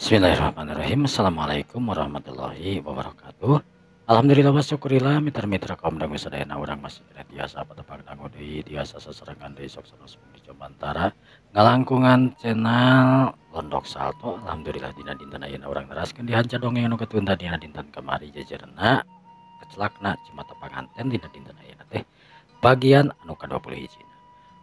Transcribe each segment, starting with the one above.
Bismillahirrahmanirrahim. Assalamualaikum warahmatullahi wabarakatuh. Alhamdulillah wa syukurillah mitra-mitra kaum dangu sadayana urang masih kena tiasa patepang dangu deui tiasa sasarengan deui sok sanos di Jomantara ngalangkungan channel Londok Salto. Alhamdulillah dina dinten ayeuna urang neraskeun di hanca dongeng anu katunda dina dinten kamari jejerna kecelakna Cimata Panganten dina dinten ayeuna teh bagian anu ka-21.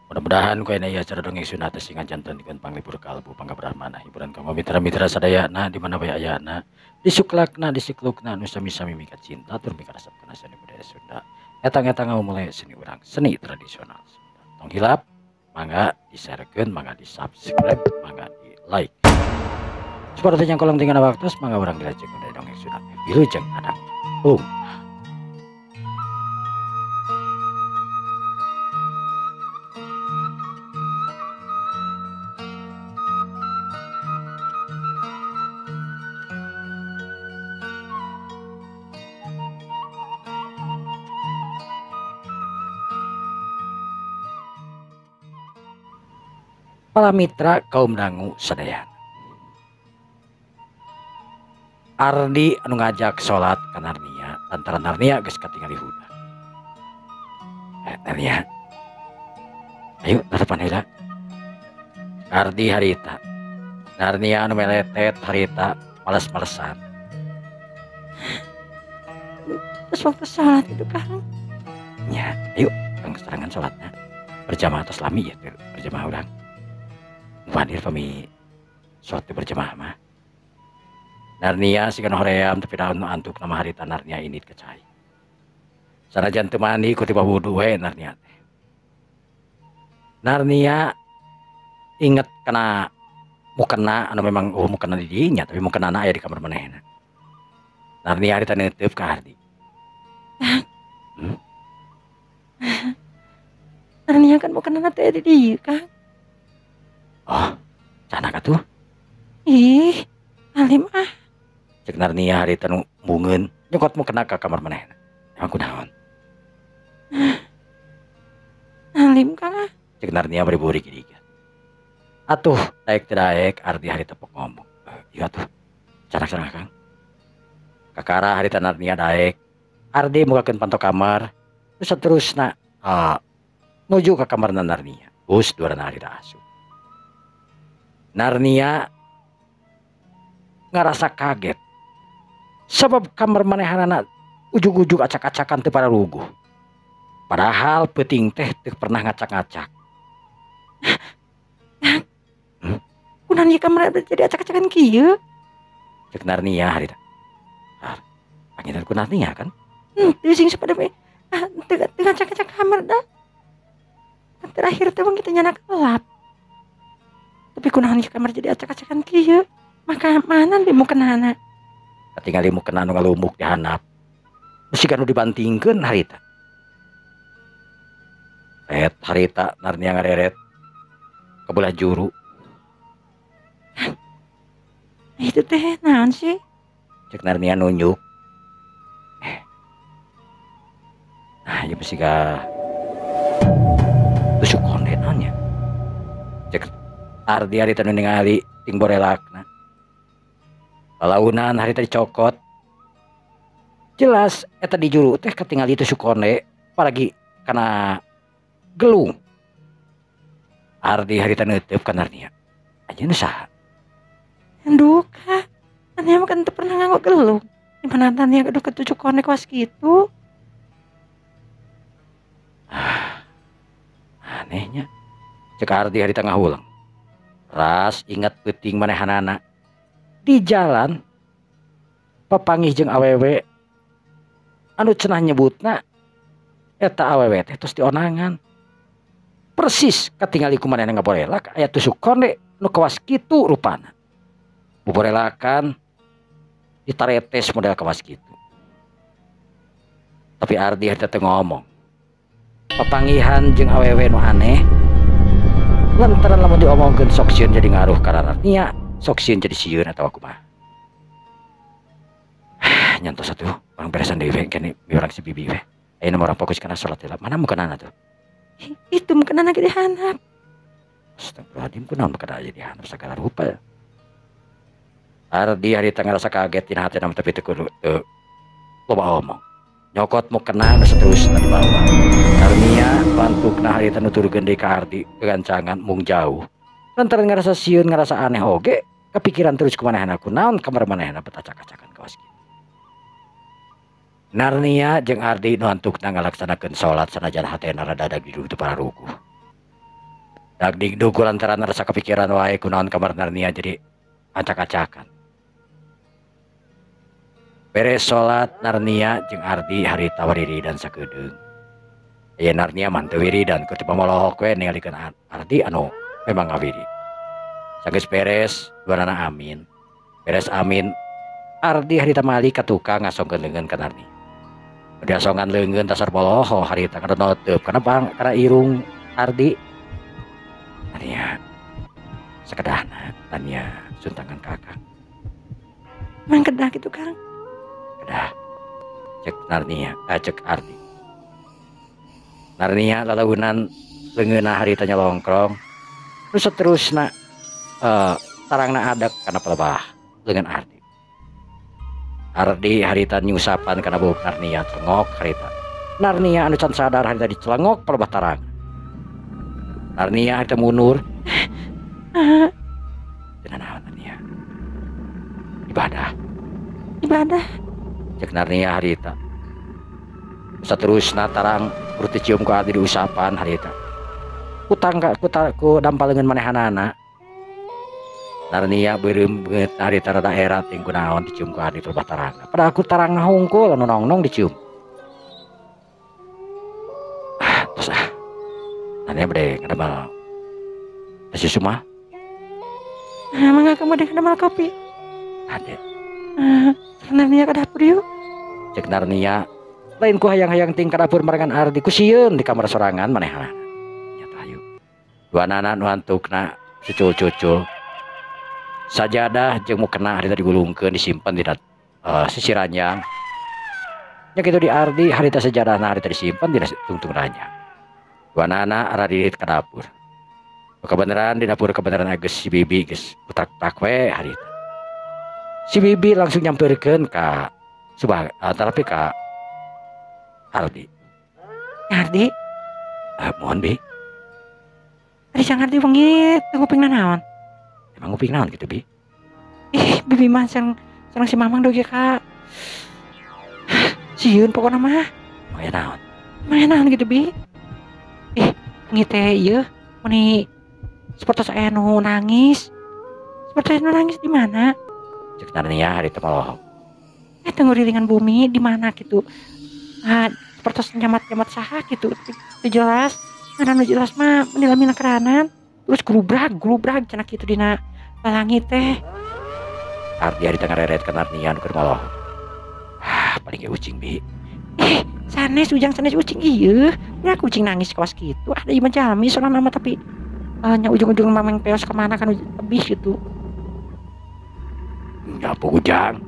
Mudah-mudahan ku ayeuna ieu acara dongeng Sunda teh sing janten dikeun panglipur kalbu pangkabrahmana hiburan kanggo mitra-mitra sadayana di mana bae ayana disuklakna disiklukna nu sami-sami mika cinta tur mika resep kana seni budaya Sunda. Etang-etang mulai seni urang seni tradisional Sunda. Tong hilap mangga di-sharekeun, mangga di-subscribe, mangga di-like. Supaya teu nyangkolong tinggal waktu mangga urang dilajeng deui dongeng Sunda teh. Wilujeng adang. Hung. Para mitra kaum dangu sadayana. Ardi anu ngajak salat ka Narnia lantaran Narnia geus katingali hudang. Narnia. Ayo narapan heula. Ardi harita. Narnia anu meletet harita males-malesan. Terus waktu salat itu Kang. Ya, ayo kang serangan salatna. Berjamaah atas lami ya berjamaah urang. Wadir pami sholat berjamaah mah. Narnia sigan hoream tapi daun antuk nama harita Narnia ini kecai. Sanajan teu mandi ku tiba wudu we Narnia teh. Narnia inget kana mukena anu memang oh mukena di dinya tapi mukena aya di kamar manehna. Narnia harita neuteuf ka Ardi. Hmm? Narnia kan mukena teh di dieu Kang. Oh, canak atuh. Ih, alim ah. Cek Narnia harita nu bungeun, nyokot mukena ka kamar manehna. Emang kunaon? Alim Kang ah. Cek Narnia bari burik ieu. Atuh, daek teu daek Ardi harita pok ngomong. Ieu atuh. Canak-canak Kang. Kakara harita Narnia daek. Ardi mukakeun panto kamar, terus saterusna nuju ka kamarna Narnia. Geus duarana harita asup. Narnia ngerasa kaget sebab kamar manehanana ujug-ujug acak-acakan teu pararuguh. Padahal peuting teh teu pernah ngacak-ngacak. Hmm? Kunaon ieu kamar jadi acak-acakan kieu? Cek Narnia harita. Pangitan ku Narnia kan? Teu sing sapada we. Teu ngacak-ngacak kamar dah. Kan terakhir teh kita nyana gelap. Tapi kunaon ieu kamar jadi acak-acakan kieu? Maka mana di mukenana? Katingali mukena nu ngalumbuk di handap. Bisi nu dibantingkeun harita. Ret harita Narnia ngareret ka belah juru. Itu teh naon sih? Cek Narnia nunjuk. Nah, ieu bisi ka tusuk konde naon nya. Cek Ardi harita nu ningali ting borelakna. Lalaunan harita dicokot. Jelas eta di juru teh katingali tusuk konde apalagi kana gelung. Ardi harita neuteuf ka Narnia. Anjeunna saha? Duka. Narnia mah kan teu pernah nganggo gelung. Di mana Narnia gaduh ketusuk konde kawas kitu? Anehnya. Cek Ardi harita ngahuleng. Ras ingat peuting manehanana di jalan papanggih jeung awewe anu cenah nyebutna eta awewe teh tos dionangan. Persis katingali ku manehna ngaborelak aya tusuk konde nu kawas kitu rupana. Buborelakan ditaretes model kawas kitu. Tapi Ardi harita teu ngomong. Papanggihan jeung awewe nu aneh lantaran lamun diomongkeun sok sieun jadi ngaruh ka Narnia, sok sieun jadi sieun atawa kumaha. Nyantos atuh, urang beresan deui we kene urang si bibi we. Ayeuna mah urang fokus kana salat heula. Mana mukenana tuh? Itu mukenana ge dihandap. Astagfirullahaladzim, kunaon mukena aya di handap sagala rupa. Ardi harita ngarasa kaget dina hatena tapi teu kudu teu loba omong. Nyokot mukena nu saterusna dibawa. Narnia bantukna harita nuturkeun deui ka Ardi kegancangan mung jauh. Lantaran ngarasa sieun ngarasa aneh oge kepikiran terus ku manehna kunaon kamar manehna betacak-acakan kawas kitu. Narnia jeung Ardi nu antukna ngalaksanakeun salat sanajan hatena rada dagdidug teu pararuguh. Dagdigdug lantaran rasa kepikiran wae kunaon kamar Narnia jadi acak-acakan. Beres salat Narnia jeung Ardi harita wariridan sakedeung. Aya Narnia mah teu wiridan keur teu pamalohok we ningalikeun Ardi anu memang ngawirid. Sageus beres duanana amin. Beres amin Ardi harita malik ka tukang ngasongkeun leungeun ka Narnia. Diasongan leungeun tasar poloho harita kana noteup kana bang kana irung Ardi. Narnia sakedahna Narnia suntangan ka Akang. Mang kedah kitu Kang? Kedah. Cek Narnia, cek Ardi. Narnia lalaunan leungeunna harita nyalongkrong. Terus seterusna tarangna adak kana pelebah leungeun Ardi. Ardi harita nyusapan kana buuk Narnia celengok harita. Narnia anu can sadar harita dicelengok pelebah tarang. Narnia harita mundur. Teu naon Narnia. Ibadah. Ibadah. Cek Narnia harita. Saterusna tarang urut dicium ku Ardi diusapan harita. Kutang ku dampal leungeun manehanana. Narnia beureum beungeut harita rada era ting kunaon dicium ku Ardi pelebah tarangna. Padahal ku tarangna hungkul anu nongnong dicium. Ah, tos ah. Narnia bade ngadamel teh susu mah. Mangga kamu bade ngadamel kopi. Ade. Narnia ka dapur yuk. Cek Narnia lain ku hayang-hayang ting ka dapur marengan Ardi ku sieun di kamar sorangan manehanana. Nya tah hayu. Duanana nu antukna cucul-cucul. Sajadah jeung mukena harita digulungkeun disimpen dina sisi ranjang. Nya kitu di Ardi harita sajadahna harita disimpen dina tungtung ranjang. Duanana aradirit ka dapur. Kebenaran di dapur kebenaran geus si Bibi geus utak-utak we harita. Si Bibi langsung nyamperkeun ka Subah tapi ka Ardi. Ardi? Mohon Bi. Ari sang Ardi wengi teu nguping nanaon? Emang nguping naon gitu Bi? Ih, Bibi mah sareng si Mamang doge ka. Sieun pokona mah. Emang aya naon? Emang aya naon gitu Bi? Ih, wengi teh ieu meuni sapertos aya nu nangis. Sapertos aya nu nangis di mana? Cek Narnia harita molohok. Teu ngurilingan bumi di mana gitu. Ah, sapertos nyamat-nyamat saha gitu. Teu jelas. Ngaran nu jelas mah meuni lami keranan. Terus glubrag cenah kitu dina lalangit teh. Ardi harita ngareret ka Narnia nu keur molohok. Ah, paling ge ucing Bi. Eh, sanes ujang sanes ucing ieu. Nya kucing nangis kawas kitu. Ada ieu mah jalmi sorangan mah tapi nya ujung-ujung mameng peos kemana kan lebih gitu. Nyapu ujang.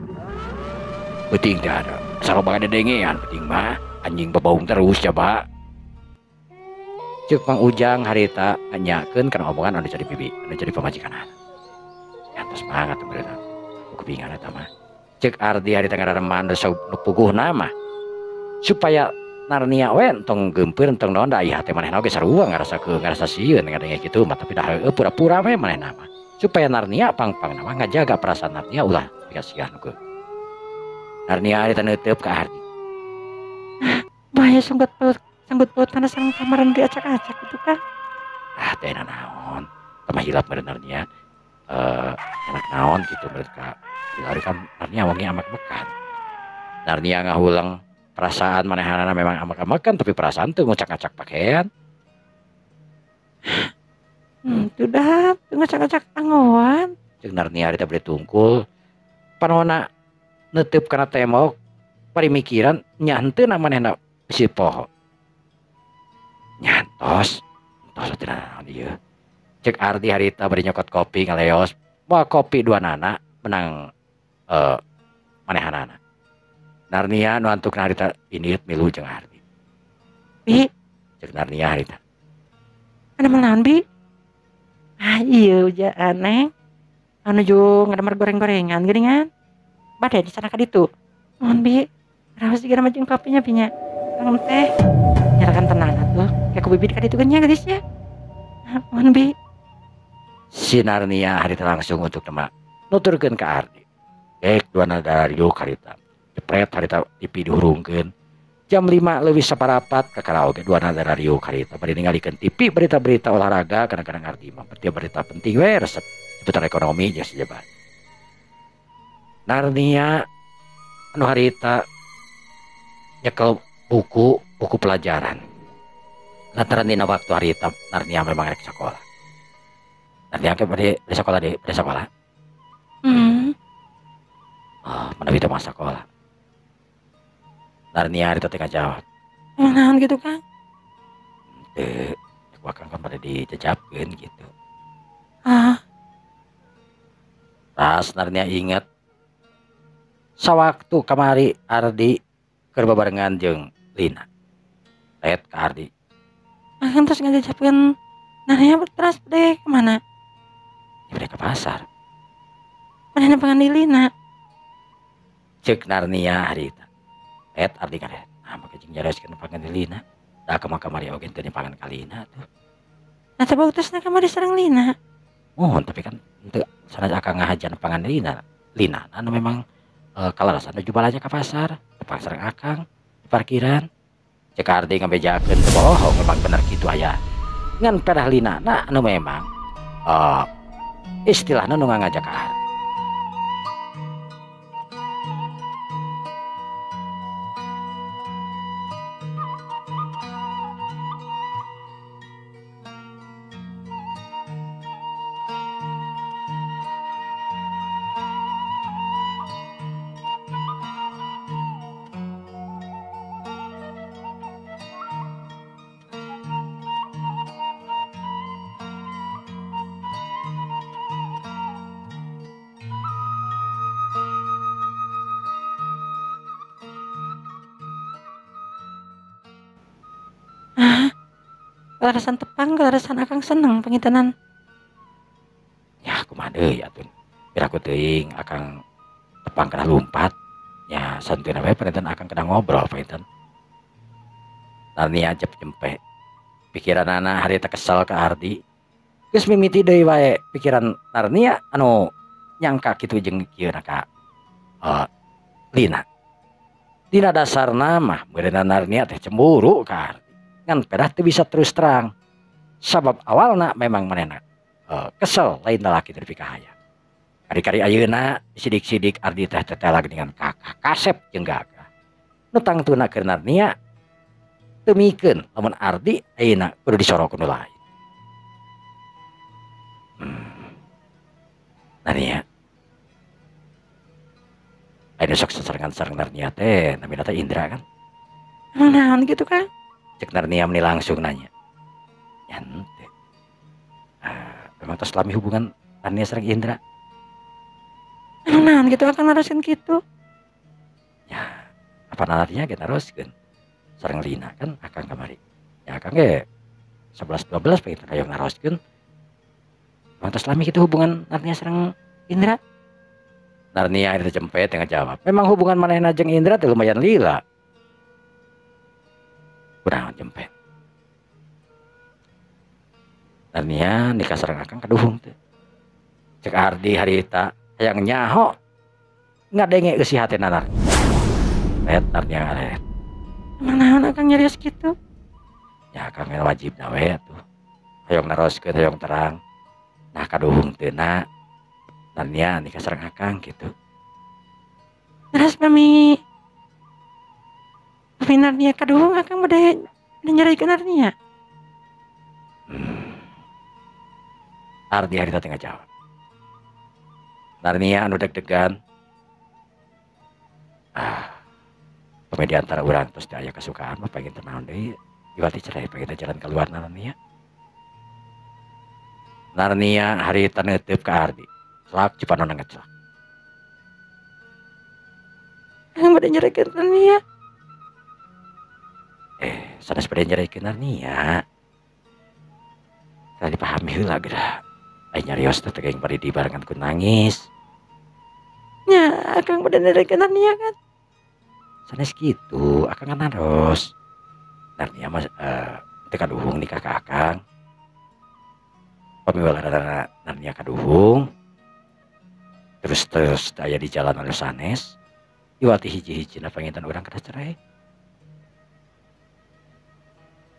Penting teh ada. Sarobang dedengean penting mah anjing bebaung terus coba. Cek Mang Ujang harita nyakeun kana omongan anu jadi bibi, anu jadi pamajikanana. Ya tos semangat meureun. Kupingan eta mah. Cek Ardi harita ngarareman nu puguhna mah. Supaya Narnia we entong geumpeur entong naon da ieu hate manehna oge sarua ngarasa ke ngarasa sieun ngadenge kitu mah tapi dah heueuh pura-pura we manehna mah. Supaya Narnia pang-pangna mah ngajaga perasaan Narnia ulah dikasihan ku. Narnia harita neuteup ka Ardi. Bahaya sanggut paut kana sareng kamaran diacak-acak gitu kan. Ah teh naon. Tambah hilap meureun Narnia. Anak naon gitu meureun ka. Dilari kan Narnia wangi amak-amakan. Narnia ngahulang perasaan manehanana memang amak-amakan tapi perasaan teu ngucak-ngacak pakaian. Tuh dah, teu ngacak-ngacak angoan. Cek Narnia harita bade tungkul. Panona neuteub kana tembok bari mikiran nya henteu na manehna bisi poho. Nya tos, tos teu naon ieu. Cek Ardi harita bari nyokot kopi ngaleos. Bawa kopi duanana menang manehanana. Narnia nu antukna harita indit milu jeung Ardi. Bi, cek Narnia harita. Ana naon Bi? Ah ieu ujaan Neng. Nuju ngadamar goreng-gorengan geuningan. Bade di sana ka ditu. Nuhun bi. Raos juga nama jeung kopinya bi nya. Sareng teh. Nyarakan tenang atuh. Kayak ku bibi ka ditu nya geusnya. Nuhun bi. Si Narnia harita langsung untuk tema nuturkeun ka Ardi. Ek dua nagariuk harita. Jepret harita TV dihurungkeun. Jam 5:15 ka karaoke dua nagariuk harita. Bari ningalikeun TV berita-berita olahraga kadang-kadang Ardi mah berita penting we resep seputar ekonomi jeung sejabat. Narnia anu harita nyekel buku pelajaran. Lantaran dina waktu harita Narnia memang rek sekolah. Narnia ke bade sekolah di bade sekolah. Oh, manawi teu masa sekolah. Narnia harita teh ngajawab. Naon gitu Kang? Teu, ku akang kan bade dijajabkeun gitu. Ah. Tas Narnia inget sawaktu kamari Ardi keur babarengan jeung Lina. Ret ka Ardi. Akang terus ngajajabkeun Narnia terus bade kemana? Bade ke pasar. Mana nepangan di Lina? Cek Narnia harita. Ret Ardi karet. Nah, make jeung nyareskeun nepangan di Lina. Da kumaha kamari oge teu nepangan ka Lina tuh. Nah, teh buktusna kamari sareng Lina. Mohon tapi kan teu sanes akang ngahajan nepangan Lina. Lina anu memang kalarasan nuju balanja ka pasar, tepang sareng akang di parkiran. Cek Ardi ngabejakeun teu bohong memang bener kitu aya. Ngan pedah Lina na anu memang istilahna nu ngajak ka Ardi. Kalarasan tepang, kalarasan akang seneng pangitanan. Ya kumaha deui atuh. Piraku teuing akang tepang kana lumpat. Ya santuy we panginten akang kana ngobrol panginten. Narnia jep jempe. Pikiranana harita kesel ka Ardi. Geus mimiti deui wae pikiran Narnia anu nyangka kitu jeung kieu ka Lina. Dina dasarna mah meureunna Narnia teh cemburu ka Ardi. Ngan pedah teu bisa terus terang. Sabab awalna memang manehna kesel lain lalaki teu dipikahayang. Kari-kari ayeuna sidik-sidik Ardi teh tetela geuningan kakak kasep jeung gagah. Nu tangtuna keur Narnia teu mikeun lamun Ardi ayeuna kudu disoro ku nu lain. Narnia. Ayeuna sok sasarengan sareng Narnia teh namina teh Indra kan? Naon gitu Kang? Cek Narnia meni langsung nanya. Ya henteu. Memang tos lami hubungan Narnia sareng Indra. Naon gitu akan naroskeun kitu? Ya, apa Narnia ge naroskeun. Sareng Lina kan akang kamari. Ya akang ge 11 12 pengen hayang naroskeun. Memang tos lami kitu hubungan Narnia sareng Indra. Narnia itu jempet yang ngajawab. Memang hubungan manehna jeung Indra teh lumayan lila. Kurang jempet. Narnia nikah sareng akang kaduhung teh. Cek Ardi harita hayang nyaho ngadenge eusi hatena Narnia. Ret Narnia ngaret. Naon akang nyarios kitu? Ya akang wajibna we atuh. Hayang naroskeun hayang terang. Nah kaduhung teu na Narnia nikah sareng akang kitu. Terus pami Narnia kaduhung akang bade nyarikeun Narnia. Ardi harita teh ngajawab. Narnia anu deg-degan. Pami di antara urang terus teh aya kasukaan mah pengen teh naon deui. Iwati cerai pengen teh jalan keluar Narnia. Narnia harita neuteup ka Ardi. Celak cipanona ngecelak. Akang bade nyarikeun Narnia. Sanes bade nyarikeun Narnia. Tah dipahami heula geura. Ai nyarios teh teh bari dibarengan ku nangis. Nya akang bade nyeraikeun Narnia kan. Sanes kitu, akang kan naros. Narnia mah teu kaduhung nikah ka akang. Pami walarana Narnia kaduhung. Terus terus aya di jalan anu sanes. Iwati hiji-hijina panginten urang kedah cerai.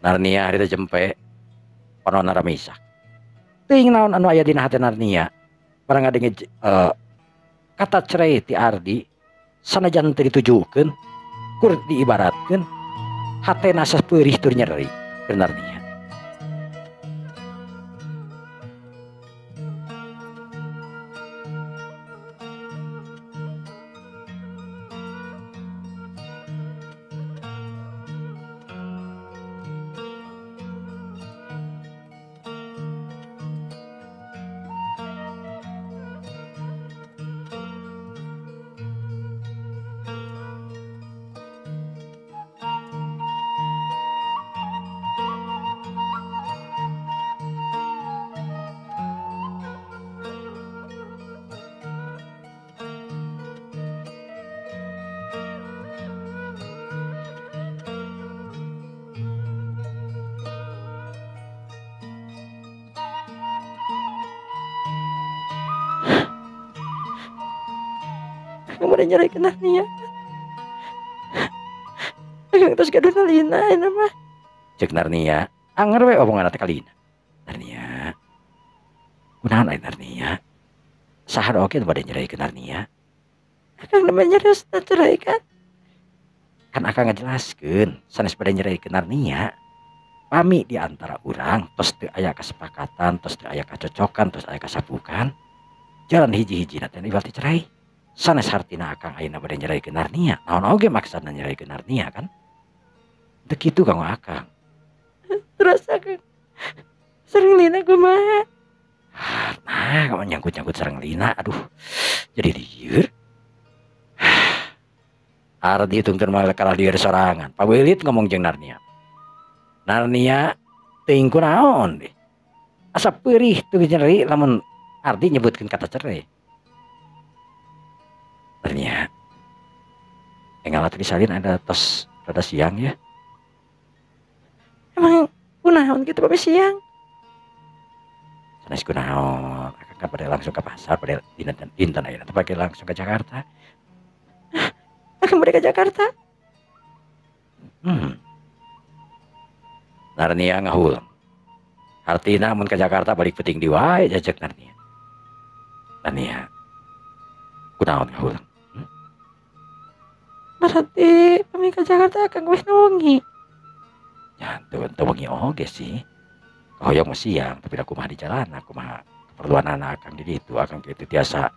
Narnia harita jempe panonna ramisak. Teuing naon anu aya dina hate Narnia. Barang ngadenge kata cerai ti Ardi sanajan teu ditujukeun kur diibaratkeun hatena sapeurih tur nyeri keur Narnia. Akang bade nyeraikeun Narnia. Akang tos gaduh Lina ayeuna mah. Ceuk Narnia, anger we omongan teh ka Lina. Narnia. Kunaon aya Narnia? Saha oge nu bade nyeraikeun Narnia? Akang mah nyarios cerai kan? Kan akang ngajelaskeun sanes bade nyeraikeun Narnia. Pami di antara urang tos teu aya kasepakatan, tos teu aya kacocokan, tos aya kasapukan. Jalan hiji-hijina teh iwal ti cerai. Sanes hartina akang ayeuna bade nyeraikeun Narnia. Naon oge maksudna nyeraikeun Narnia kan? Teu kitu kanggo akang. Terus akang sareng Lina kumaha? Nah, kamu nyangkut-nyangkut sareng Lina, aduh. Jadi lieur. Ardi tungtun mah kalah lieur sorangan. Pawilit ngomong jeung Narnia. Narnia teuing kunaon deh. Asa peurih teu nyeri lamun Ardi nyebutkeun kata cerai. Narnia, engal atuh disalin ada tos rada siang ya. Emang kunaon kitu bae siang? Sanes kunaon, akang kan bade langsung ke pasar, bade dinten dinten ayeuna teh bade langsung ke Jakarta. Akang bade ke Jakarta? Narnia ngahuleng. Hartina mun ke Jakarta balik peuting di wae jajeg Narnia. Narnia kunaon ngahuleng? Berarti pami ke Jakarta akang geus wengi. Ya teu wengi oge sih. Kahoyong mah siang, tapi da kumaha di jalan, kumaha keperluan anak akang di ditu, akang kitu tiasa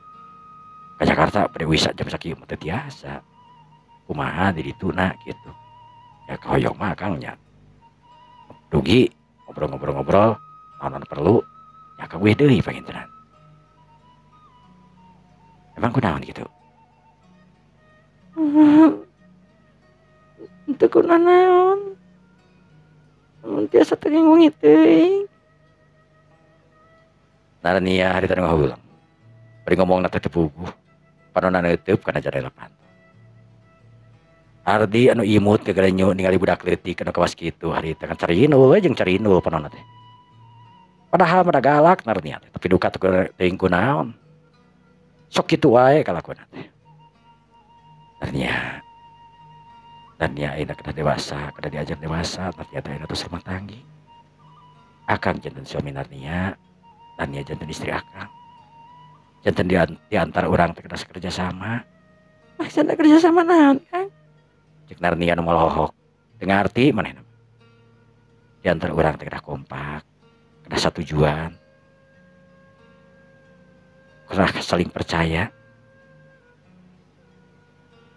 ke Jakarta bade wisa jam sakieu mah teu tiasa. Kumaha di dituna kitu. Ya kahoyong mah akang nya. Dugi ngobrol-ngobrol-ngobrol, naon perlu, ya akang weh deui pangintenan. Emang kunaon kitu? Teu kunaon. Mun tiasa teu wengi teuing. Narnia harita nu ngahuleng. Bari ngomongna teh teu puguh. Panonna neuteub kana jadela panto. Ardi anu imut gegerenyu ningali budak leutik anu kawas kitu harita kan carinul we jeung carinul panonna teh. Padahal mah da galak Narnia teh, tapi duka teu teuing kunaon. Sok kitu wae kalakuanna teh. Narnia, Narnia ayeuna kedah dewasa, kedah diajar dewasa, Narnia teh ayeuna tos rumah tanggi. Akang janten suami Narnia, Narnia janten istri akang. Janten di antara urang teh kedah kerja sama. Maksudna kerja sama naon, Kang? Cek Narnia nu molohok. Teu ngarti manehna. Di antara urang teh kedah kompak, kedah satujuan. Kedah saling percaya.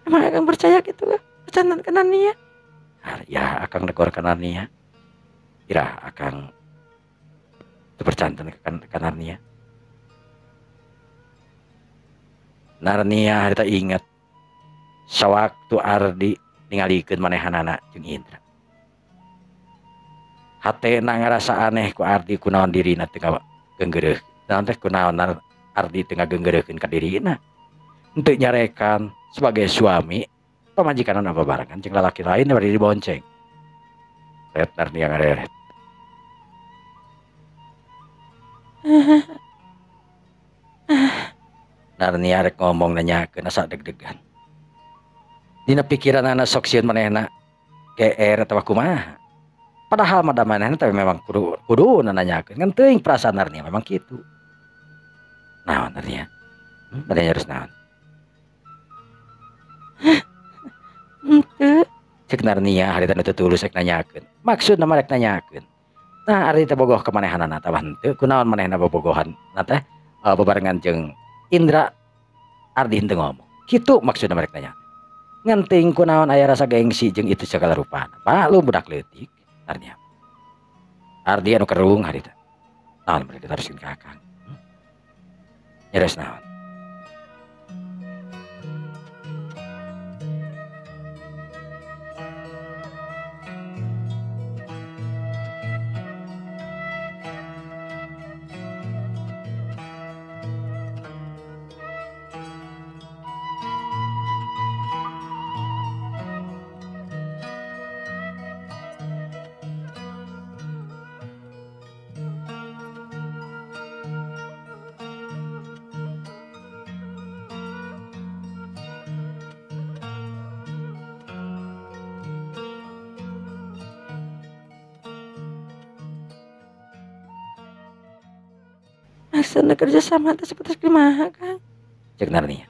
Emang akang percaya gitu lah, percandaan ke Narnia? Ya, akang negor ke Narnia. Ira akang teu percanten ke Narnia. Narnia harita inget sawaktu Ardi ningalikeun manehanana jeung Indra. Hatena ngarasa aneh ku Ardi kunaon dirina teu geunggeureuh Naon teh kunaon Ardi teu ngageunggeureukeun ka dirina. Henteu nyarekan sebagai suami pamajikan apa barengan jeung lalaki lain bari dibonceng. Ret Narnia ngareret. Narnia rek ngomong nanyakeun asa deg-degan. Dina pikiranana sok sieun manehna GR atawa kumaha. Padahal mah da manehna teh memang kudu nanyakeun. Ngan teuing perasaan Narnia memang kitu. Naon Narnia? Narnia harus naon? Henteu. Cek Narnia harita nu teu tulus rek nanyakeun. Maksudna mah rek nanyakeun. Nah ari teh bogoh ka manehanana atawa henteu, kunaon manehna bobogohan na teh bebarengan jeung Indra Ardi henteu ngomong. Kitu maksudna mah rek nanya. Ngan teuing kunaon aya rasa gengsi jeung itu segala rupana. Maklum budak leutik Narnia. Ardi anu kerung harita. Naon bade ditaroskeun ka Akang? Nyeres naon? Maksudna kerja sama teh seperti kumaha Kang? Cek Narnia.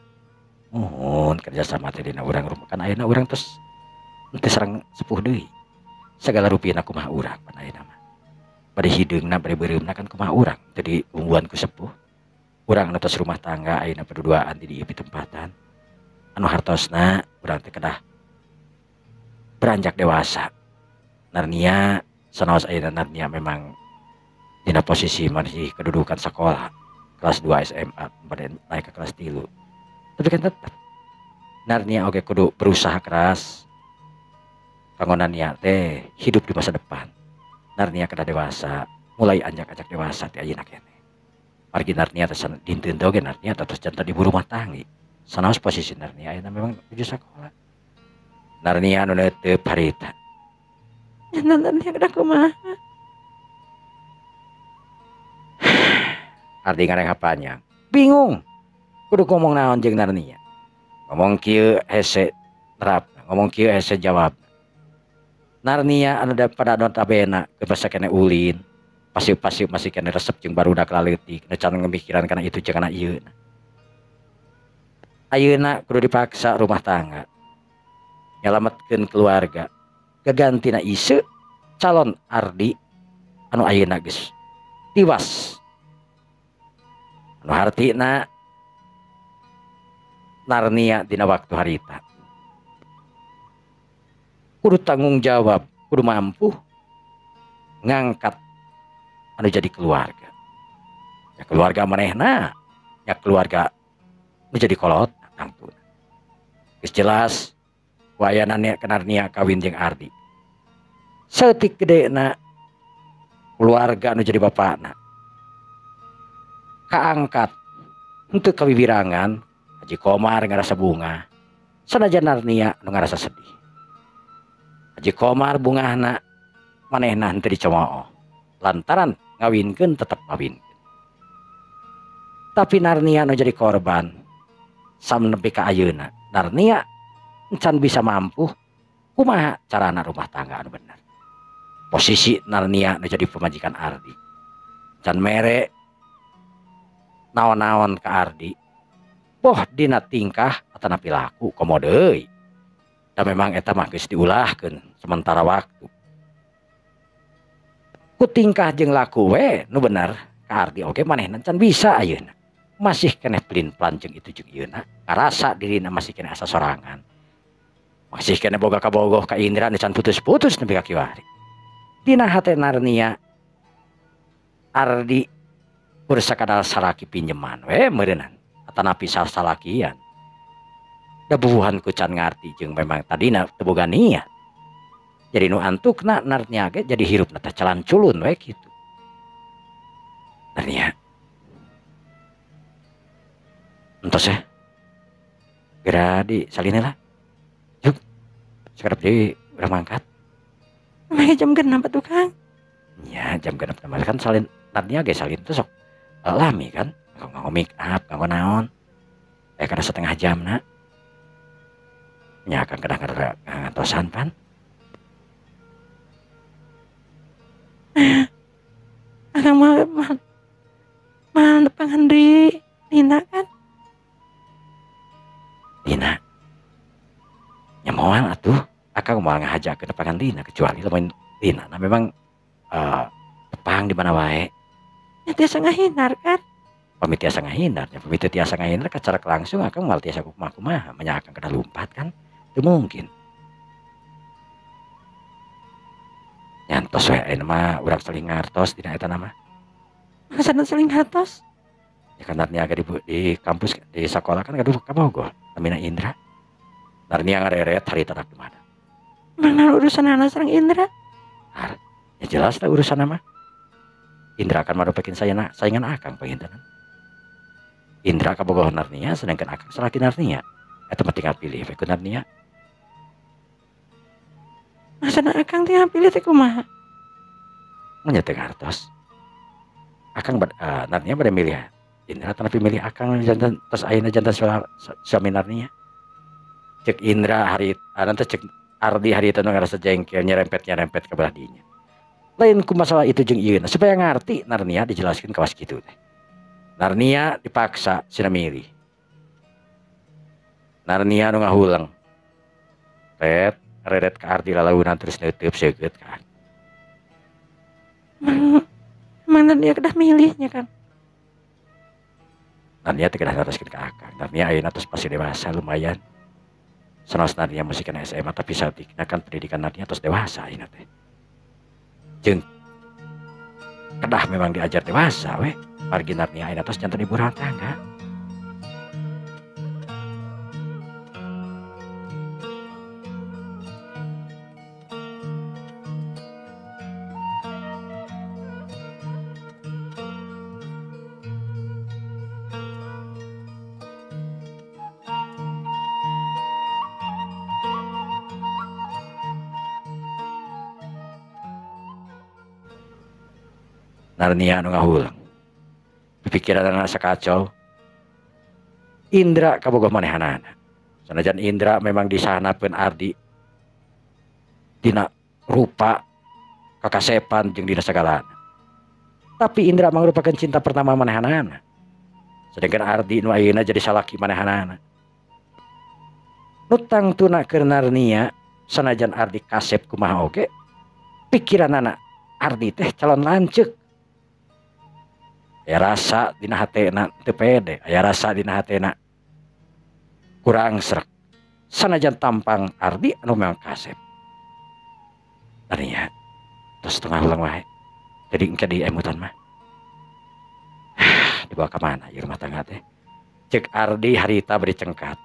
Muhun kerja sama teh dina urang rumah kan ayeuna urang tos teu sareng sepuh deui. Sagala rupina kumaha urang pan ayeuna mah. Bade hideungna bade beureumna kan kumaha urang teu diungguan ku sepuh. Urang anu tos rumah tangga ayeuna paduduaan di dieu pitempatan. Anu hartosna urang teh kedah beranjak dewasa. Narnia sanaos ayeuna Narnia memang dina posisi masih kedudukan sekolah kelas 2 SMA bade naik ke kelas 3. Tapi kan tetap Narnia oge kudu berusaha keras kanggo Narnia teh hidup di masa depan. Narnia kedah dewasa, mulai anjak-anjak dewasa ti ayeuna keneh. Margi Narnia teh dinten teh oge Narnia tos janten ibu rumah tangga. Sanaos posisi Narnia ayeuna memang nuju sakola. Narnia anu neuteup harita. Narnia kedah kumaha? Ardi ngareng panjang. Bingung. Kudu ngomong naon jeung Narnia. Ngomong kieu hese nerap, ngomong kieu hese jawab. Narnia anu pada notabene basa keneh ulin, pasif-pasif masih keneh resep jeung barudak laleutik, nu can ngemikiran kana itu jeung kana ieu. Ayeuna kudu dipaksa rumah tangga. Nyalametkeun keluarga. Gagantina iseu calon Ardi anu ayeuna geus tiwas. Anu hartina Narnia dina waktu harita kudu tanggung jawab, kudu mampu ngangkat anu jadi keluarga. Ya keluarga manehna, ya keluarga nu jadi kolot tangtuna. Geus jelas wayana Narnia kawin jeung Ardi. Saeutik gedena keluarga anu jadi bapakna kaangkat untuk kawiwirangan Haji Komar ngarasa bunga sanajan Narnia nu ngarasa sedih. Haji Komar bungahna manehna henteu dicemooh lantaran ngawinkeun tetep ngawinkeun. Tapi Narnia nu jadi korban sam nepi ka ayeuna Narnia encan bisa mampu kumaha carana rumah tangga anu bener. Posisi Narnia nu jadi pemajikan Ardi can mere naon-naon ka Ardi boh dina tingkah atanapi laku komo deui. Da memang eta mah geus diulahkeun sementara waktu. Ku tingkah jeung laku we nu bener ka Ardi oge manehna can bisa ayeuna. Masih keneh plin-plan jeung itu jeung ieuna, ngarasa dirina masih keneh asa sorangan. Masih keneh boga kabogoh ka Indra nu can putus-putus nepi ka kiwari. Dina hate Narnia Ardi kur sakadar salaki pinjeman we meureunnan atanapi salalakian. Da bubuhan ku can ngarti jeung memang tadina teu boga niat. Jadi nu antukna Narnia ge jadi hirupna teh calan culun we kitu. Narnia. Entos ya. Geura di salin lah. Yuk. Sekarang deui urang mangkat. Mah jam 6 atuh Kang. Nya jam 6 mah kan salin Narnia ge salin teh sok lami kan. Nganggo make up, nganggo naon. Kada setengah jam na. Nya akang kedah ngantosan pan. Akang mah mah nepangan deui Lina kan. Lina. Nya moal atuh. Akang moal ngahajakeun nepangan Lina kecuali lamun Lina nah memang tepang di mana wae. Nya tiasa ngahindar kan. Pamit tiasa ngahindar, nya pamit tiasa ngahindar kacara langsung akang moal tiasa kumaha-kumaha, nya akang kedah lumpat kan. Teu mungkin. Nyantos we ayeuna mah urang saling ngartos dina eta nama. Maksudna saling ngartos? Ya kan Narnia ge di kampus di sekolah kan gaduh kabogoh namina Indra. Narnia ngareret harita dak di mana. Mana urusanana sareng Indra? Har, ya jelas lah urusan mah. Indra akan marupakeun saingan akang panginten. Indra kabogoh Narnia sedangkan akang salaki Narnia. Eta mah tinggal pilih we ku Narnia. Maksudna akang tinggal pilih teh kumaha? Mun teu ngartos. Akang Narnia bade milih Indra tapi milih akang jantan tos ayeuna jantan suami Narnia. Cek Indra hari teh cek Ardi hari itu ngerasa jengkel nyerempet-nyerempet ke belah dinya. Lain ku masalah itu jeung ieu supaya ngarti Narnia dijelaskeun kawas kitu teh. Narnia dipaksa sina milih. Narnia nu ngahuleng. Ret reret ka Ardi lalaunan terus neuteub seukeut ka Ardi. Emang Narnia kedah milihnya kan? Narnia teh kedah naroskeun ka akang. Narnia ayeuna tos pasti dewasa lumayan. Sanos Narnia masih kena SMA tapi saeutikna kan pendidikan Narnia tos dewasa ayeuna teh. Jeung kedah memang diajar dewasa we. Margi Narnia ayeuna tos janten ibu rumah tangga. Narnia anu ngahuleng. Pikiran asa kacau. Indra kabogoh manehanana. Sanajan Indra memang disanapeun Ardi dina rupa kakasepan jeung dina sagalana. Tapi Indra mangrupakeun cinta pertama manehanana. Sedangkan Ardi nu ayeuna jadi salaki manehanana. Nu tangtuna keur Narnia sanajan Ardi kasep kumaha oge, pikiranana Ardi teh calon lanceuk. Aya rasa dina hatena teu pede, aya rasa dina hatena kurang srek. Sanajan tampang Ardi anu memang kasep. Narnia tos tengah ulang wae. Jadi engke di emutan mah. Dibawa ka mana ieu rumah tangga teh? Cek Ardi harita bari cengkat.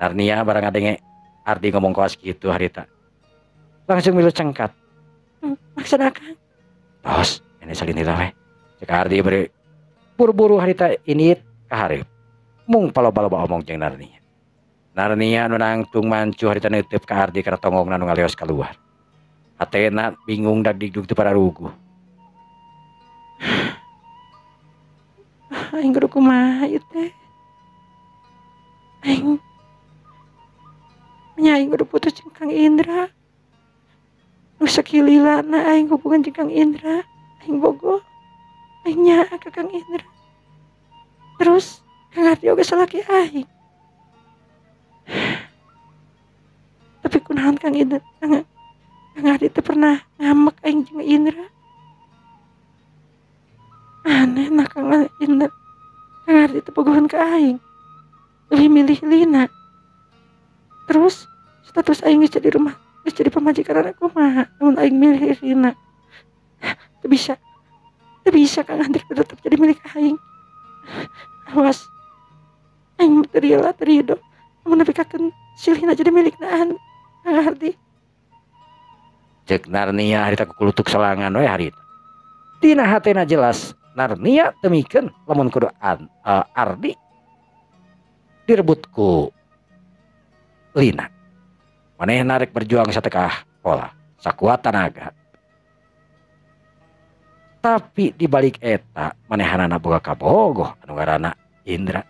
Narnia barang ngadenge Ardi ngomong kawas kitu harita. Langsung milu cengkat. Maksud akang? Tos, ini salin heula we. Cek Ardi bari buru-buru harita ini kahareup. Mung paloba-loba omong jeung Narnia. Narnia nu nangtung mancu harita neuteub ka Ardi kana tonggongna nu ngaleos kaluar. Hatena bingung dag digdug teu pararuguh. Aing kudu kumaha ieu teh? Aing nya aing kudu putus jeung Kang Indra. Nu sakililana aing hubungan jeung Kang Indra. Aing bogoh. Aing nyaa ka Kang Indra. Terus Kang Ardi oge salaki aing. Tapi kunaon Kang Indra? Kang Ardi teu pernah ngambek aing jeung Indra. Aneh nah Kang Indra. Kang Ardi teu bogohan ka aing. Lebih milih Lina. Terus status aing geus jadi rumah, geus jadi pamajikan anak kumaha lamun aing milih Lina. Teu bisa. Teu bisa Kang Ardi tetep jadi milik aing. Awas. Aing teu rela teu rido lamun nepikakeun si Lina jadi milikna Kang Ardi. Cek Narnia harita kukulutuk selangan we harita. Tina hatena jelas Narnia teu mikeun lamun kudu Ardi Direbut ku Lina. Manehna rek berjuang satekah pola, sakuat tanaga. Tapi di balik eta manehanana boga kabogoh anu ngaranna Indra.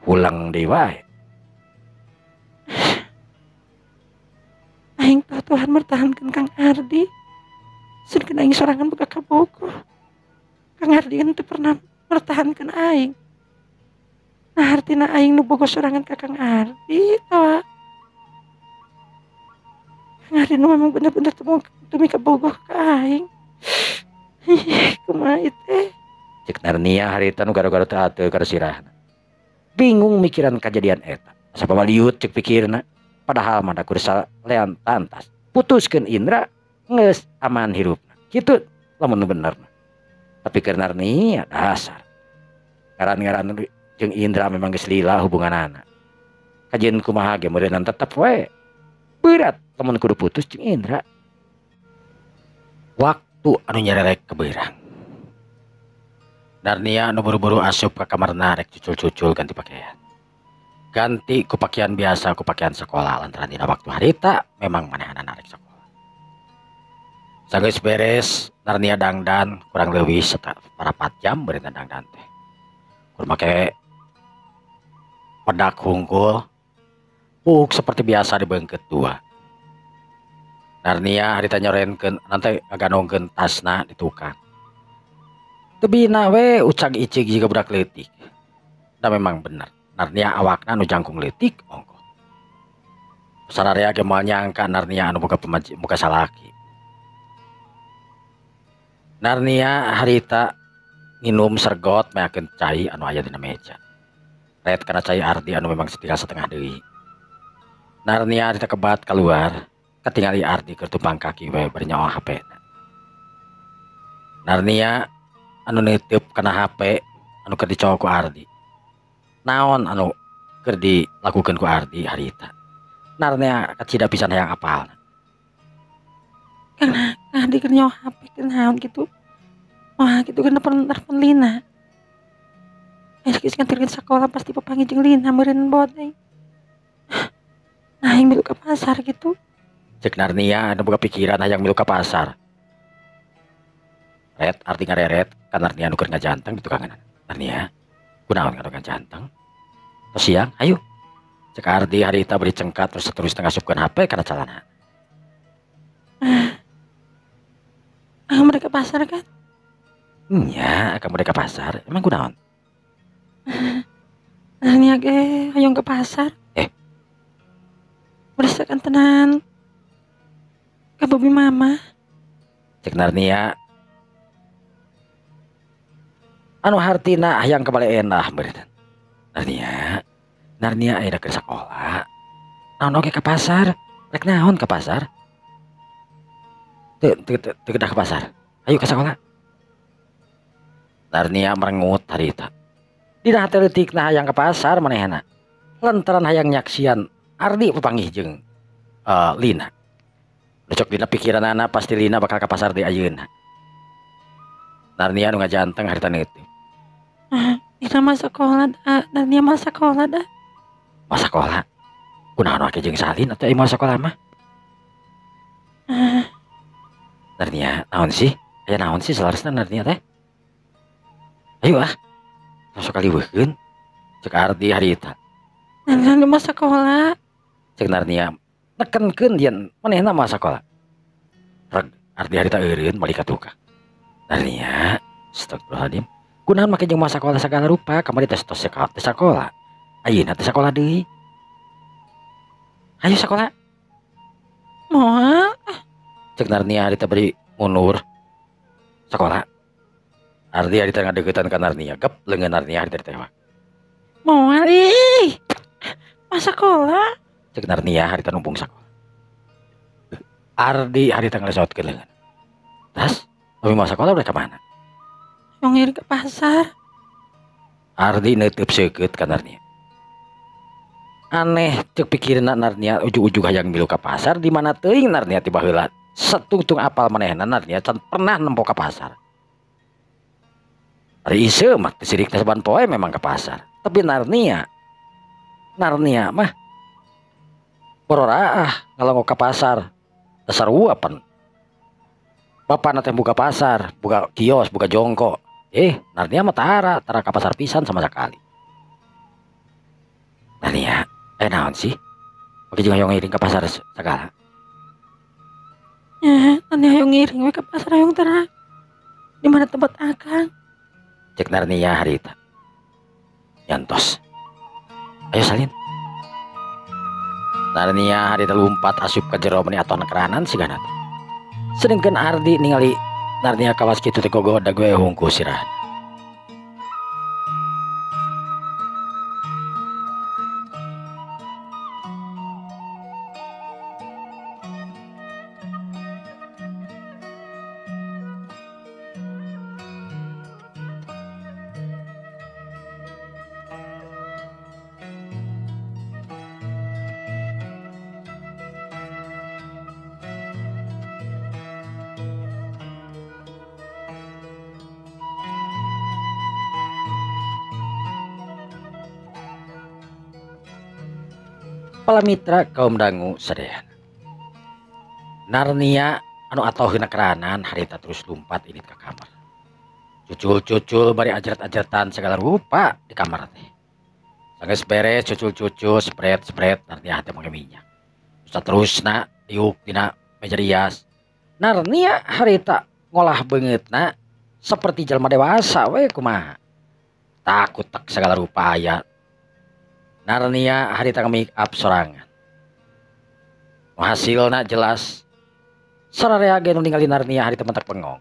Hulang deui wae. Aing tah Tuhan mertahankeun Kang Ardi. Sedengkeun aing sorangan boga kabogoh. Kang Ardi kan teu pernah mertahankeun aing. Nah artina aing nu bogoh sorangan ka Kang Ardi tawa. Kang Ardi nu memang bener-bener teu mikabogoh ka aing. Kumaha ieu teh? Cek Narnia harita nu garo-garo teu ateu kana sirahna. Bingung mikiran kajadian eta. Asa pamaliut cek pikirna. Padahal mah da kudu salean tantas. Putuskeun Indra geus aman hirupna. Kitu lamun nu bener mah. Tapi keur Narnia dasar. Ngaran-ngaran jeung Indra memang geus lila hubunganana. Kajeun kumaha ge meureunnan tetep we. Berat lamun kudu putus jeung Indra. Waktu anu nyererek kebeurang. Narnia anu buru-buru asup ka kamarna rek cucul-cucul ganti pakaian. Ganti ku pakaian biasa ku pakaian sekolah lantaran dina waktu harita memang manehanana rek sekolah. Sanggeus beres Narnia dangdan kurang leuwih 4 jam beureunan dangdan teh. Kur make pedak hungkul buuk seperti biasa dibeungkeut dua. Narnia harita nyorenkeun nanti ngaganongkeun tasna di tukang. Tebina we ucag icig jiga budak leutik. Da memang bener, Narnia awakna nu jangkung leutik ongkoh. Sararea ge moal nyangka Narnia anu boga boga salaki. Narnia harita nginum sergot meakeun cai anu aya dina meja. Ret kana cai Ardi anu memang setinggal setengah deui. Narnia harita kebat keluar, katingali Ardi keur tumpang kaki we bari nyawa HP-na. Narnia anu nitip kana HP anu keur dicowok ku Ardi. Naon anu keur dilakukeun ku Ardi harita. Narnia kacida pisan hayang apal. Kang Ardi keur nyawa HP keur naon kitu. Wah kitu kan telepon Lina. Geus nganterkeun sakola pasti papanggih jeung Lina meureun bot aing. Nah aing milu ka pasar gitu. Cek Narnia anu boga pikiran hayang milu ka pasar. Ret arti ngareret kan Narnia nu keur ngajanteng di tukangan. Narnia kunaon ngadu ngajanteng? Tos siang, ayo. Cek Ardi harita beri cengkat terus terus ngasupkeun HP kana calana. Ah, mereka pasar kan? Nya, akan mereka pasar. Emang kunaon? Narnia ge hayang ke pasar. Berasakan tenan ka Bobi mama. Cek Narnia anu hartina hayang ka bale endah meureun. Narnia, Narnia aya keur sakola. Naon oge ka pasar? Rek naon ka pasar? Teu teu teu kedah ka pasar. Ayo ka sakola. Narnia merengut harita. Dina hate leutikna hayang ka pasar manehna. Lantaran hayang nyaksian Ardi papanggih jeung Lina. Cok dina pikiranana pasti Lina bakal ka pasar di ayeuna. Narnia nu ngajanteng harita neutik. Lina mah sekolah dah, Narnia mah sekolah dah. Mah sekolah? Kunaon wake jeung salin atuh moal sekolah mah? Narnia, naon sih? Aya naon sih saleresna Narnia teh? Ayo ah. Sok kaliweuhkeun. Cek Ardi harita. Narnia mah sekolah. Cek Narnia nekenkeun yen manehna mah sakola. Reg Ardi harita eureun balik ka tukang. Narnia, astagfirullahaladzim. Kunaon make jeung masa sakola sagala rupa, kamari tos tos sakola. Ayeuna teh sakola deui. Ayo sakola. Moal. Cek Narnia harita bari mundur. Sakola. Ardi harita ngadeukeutan ka Narnia, gep leungeun Narnia harita ditewak. Moal ih. Masa sekolah? Cek Narnia harita numpung sakola. Ardi harita ngalesotkeun leungeun. Tas, tapi mau sekolah udah kemana? Ngiring ke pasar. Ardi neuteub seukeut ka Narnia. Aneh cek pikirna Narnia ujug-ujug hayang milu ka pasar di mana teuing Narnia ti baheula. Satungtung apal manehna Narnia can pernah nempo ka pasar. Ari iseu mah teu sirik saban poe memang ka pasar. Tapi Narnia Narnia mah bororaah ngalongok ka pasar. Dasar uapan. Bapana teh buka pasar, buka kios, buka jongkok. Narnia mah tara ka pasar pisan sama sekali. Narnia, naon sih? Oke juga yang ngiring ke pasar segala. Ya, Narnia yang ngiring we ke pasar yang terang. Di mana tempat akang? Cek Narnia harita. Yantos. Ayo salin. Narnia harita lompat asup ke jero meni aton keranan sigana. Sedengkeun Ardi ningali Narnia kawas kitu teh gogoda gue hungku sirah. Pala mitra kaum dangu sadayana. Narnia anu atoheuna keranan harita terus lumpat init ka kamar. Cucul-cucul bari ajret-ajretan segala rupa di kamar teh. Sanggeus beres cucul-cucul spread-spread Narnia teh make minyak. Terus terusna diuk dina meja rias. Narnia harita ngolah beungeutna seperti jelema dewasa we kumaha. Takut tak segala rupa aya. Narnia harita make up sorangan. Hasilna jelas. Sararea ge nu ningali Narnia harita mentak bengong.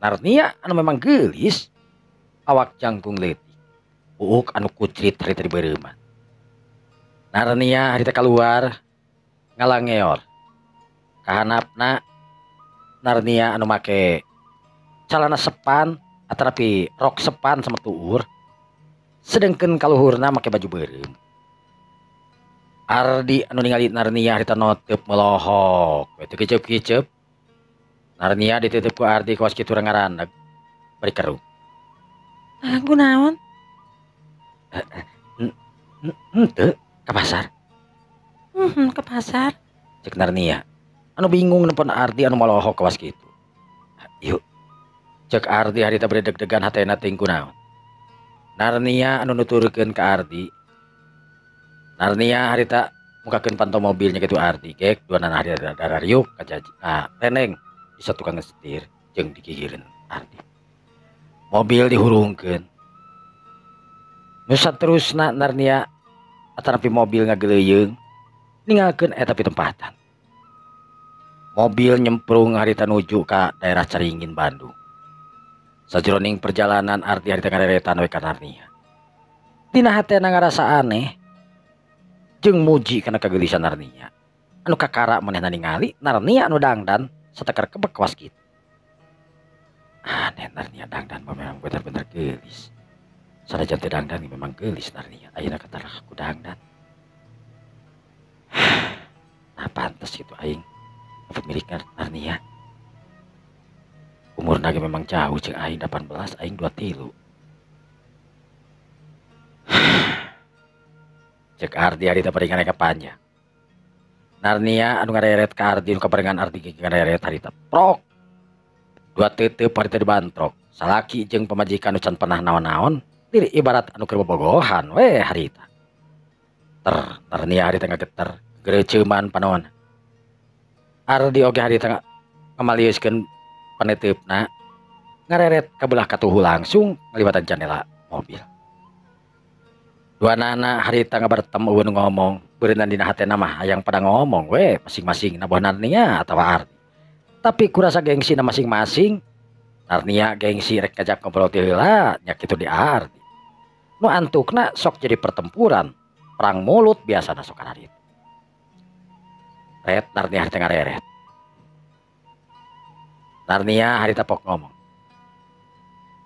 Narnia anu memang geulis, awak jangkung leutik. Buuk anu kucrit harita dibeureuman. Narnia harita keluar ngalangeor. Kahanapna Narnia anu make calana sepan atanapi rok sepan sama tuur. Sedengkeun kaluhurna make baju beureum. Ardi anu ningali Narnia harita noteup melohok we teu kiceup-kiceup. Narnia dititip ku Ardi kawas kitu ngaraneg bari keruh. Ah, kunaon? Henteu ka pasar. Ke pasar. Cek Narnia anu bingung nempon Ardi anu melohok kawas kitu. Yuk. Cek Ardi harita bari deg-degan hatena teuing kunaon. Narnia anu nuturkeun ka Ardi. Narnia harita mukakeun panto mobilnya kitu Ardi gek dua nana harita darariuk ka jaji. Ah, reneng bisa tukang ngesetir jeung digigireun Ardi. Mobil dihurungkeun. Nu saterusna Narnia atanapi mobil ngageleuyeung ninggalkeun eta pitempatan. Mobil nyemprung harita nuju ka daerah Caringin Bandung. Sajroning perjalanan Ardi harita ngareretan we ka Narnia. Dina hatena ngarasa aneh jeung muji kana kageulisan Narnia. Anu kakara manehna ningali Narnia anu dangdan sateker kebek kawas kitu. Aneh Narnia dangdan memang bener-bener geulis. Sanajan teu dangdan memang geulis Narnia. Ayeuna katarah ku dangdan. Nah pantes kitu aing pemilik Narnia. Umurna ge memang jauh jeung aing 18 aing 23. Cek Ardi harita bari ngareka panjang. Narnia anu ngareret ka Ardi nu kabarengan Ardi ge ngareret harita prok. Dua tetep harita dibantrok. Salaki jeung pamajikan nu can pernah naon-naon diri ibarat anu keur bobogohan we harita. Ter Narnia harita ngageter gereuceuman panon. Ardi oge harita ngamaliuskeun paneteupna ngareret ka belah katuhu langsung ngaliwatan jandela mobil. Dua nana harita ngabertem eueun ngomong, beureunan dina hatena mah hayang pada ngomong we masing-masing naboh Narnia atawa Ardi. Tapi kurasa gengsina masing-masing, Narnia gengsi rek ngajak ngobrol ti heula nya kitu di Ardi. Nu antukna sok jadi pertempuran, perang mulut biasana sok kararitu. Ret Narnia harita ngareret. Narnia harita pok ngomong.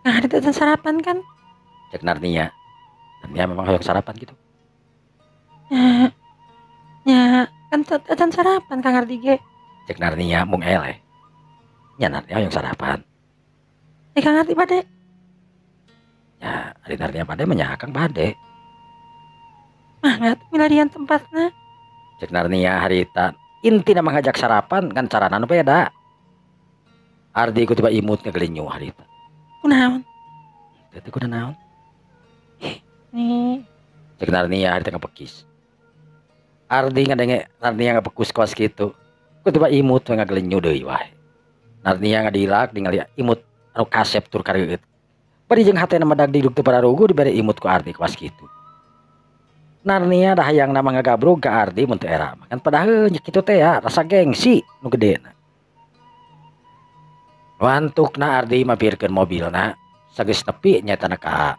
Nah, harita teh sarapan kan? Cek Narnia. Narnia memang hoyong sarapan gitu. Ya, kan can sarapan Kang Ardi ge. Cek Narnia mung eleh. Nya Narnia hoyong sarapan. Kang Ardi bade. Ya, ari Narnia bade mah nya Akang bade. Mangga milarian tempatna. Cek Narnia harita intina mah ngajak sarapan kan carana nu beda. Ardi ku tiba imut ngagelinyu harita. Kunaon? Teu teu kunaon? Nih. Cek Narnia harita ngapekis. Ardi ngadenge Narnia ngapekus kawas kitu. Ku tiba imut we ngagelinyu deui wae. Narnia ngadilak ningali imut anu kasep tur kareueut. Bari jeung hatena medag diduk teu pararugu dibere imut ku Ardi kawas kitu. Narnia dah hayang nama ngagabrug ka Ardi mun teu era mah. Kan padahal nya kitu teh ya rasa gengsi nu gedena. Wantukna Ardi mampirkeun mobilna sageus nepi nyaetana ka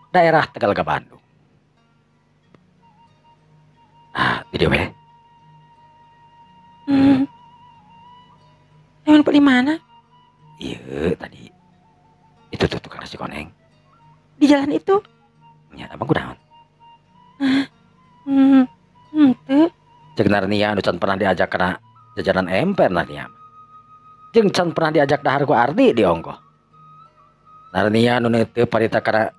daerah Tegalega Bandung. Ah, di dieu we. Emang di mana? Iya, tadi. Itu tuh tukang nasi koneng. Di jalan itu? Ya, emang kunaon? Henteu. Cek Narnia anu can pernah diajak kana jajanan emper Narnia. Jeung can pernah diajak dahar ku Ardi di ongkoh. Narnia anu neuteup harita kana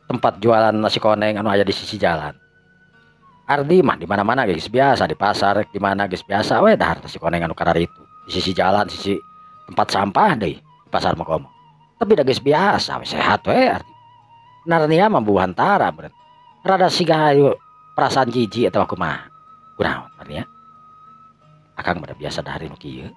tempat jualan nasi koneng anu aya di sisi jalan. Ardi mah di mana-mana geus biasa, di pasar di mana geus biasa we dahar nasi koneng anu kararitu. Di sisi jalan, sisi tempat sampah deui di pasar mah komo. Tapi da geus biasa we sehat we Ardi. Narnia mah buhantara beureun. Rada siga hayu perasaan jijik atawa kumaha. Kunaon Narnia? Akang mah da biasa dahar nu kieu.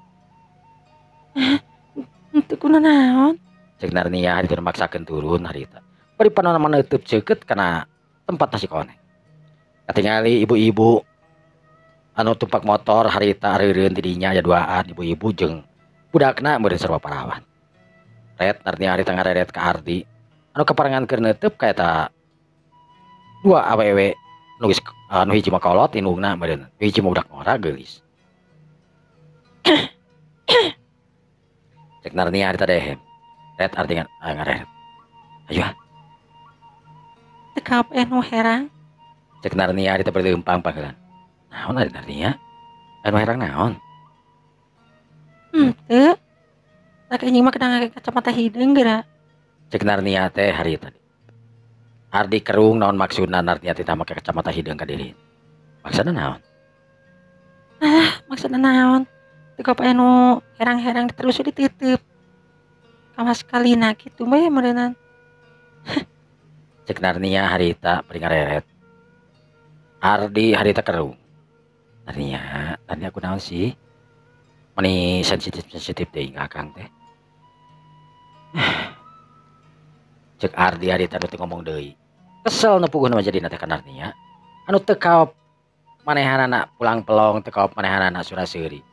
Henteu kunaon? Cek Narnia harita maksakeun turun harita. Bari panona mah neuteub ceukeut kana tempat nasi koneng. Katingali ibu-ibu anu tumpak motor harita areureun ti dinya aya duaan ibu-ibu jeung budakna meureun sarua parawan. Ret Narnia harita ngareret ka Ardi anu kaparengan keur neuteub ka eta dua awewe nu geus anu hiji mah kolot indungna meureun, nu hiji mah budak ngora geulis. Cek Narnia harita dehem. Ret Ardi ngareret. Ayo ah. Teu kaop anu herang. Cek Narnia harita berleumpang panggilan. Naon ari Narnia? Anu herang naon? Henteu. Rek anjing mah kedah ngake kacamata hideung geura. Cek Narnia teh harita. Ardi kerung naon maksudna Narnia teh make kacamata hideung ka diri. Maksudna naon? Ah, maksudna naon? Teu kaop anu herang-herang terus diteuteub. Kawas kalina kitu we meureunan. Cek Narnia harita bari ngareret. Ardi harita kerung. Narnia, Narnia kunaon sih? Meni sensitif-sensitif deui ka akang teh. Cek Ardi harita nu teu ngomong deui. Kesel nu puguhna mah jadina teh ka Narnia. Anu teu kaop manehanana pulang pelong, teu kaop manehanana sura-seuri.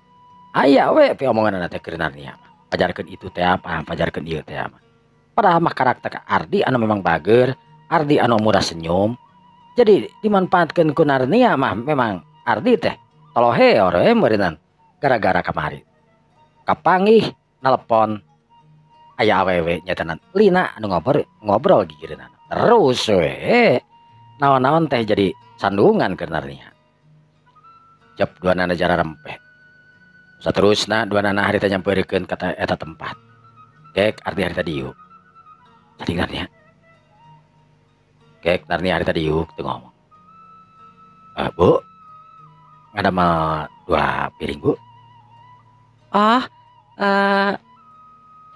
Aya we piomonganana teh keur Narnia mah. Pajarkeun itu teh apa, pajarkeun ieu teh mah. Padahal mah karakter Ardi anu memang bager, Ardi anu murah senyum. Jadi dimanfaatkeun ku Narnia mah memang Ardi teh toloheor we meureunnan gara-gara kamari. Kapanggih nelepon aya awewe nyaetana Lina anu ngobrol gigireunana. Terus we naon-naon teh jadi sandungan keur Narnia. Jep duanana jara rempeh. Saterusna duanana harita nyamperkeun ka eta tempat. Gek Ardi harita diuk. Tadi Narnia. Gek Narnia harita diuk teu ngomong. Bu, ngadamel 2 piring, Bu. Oh,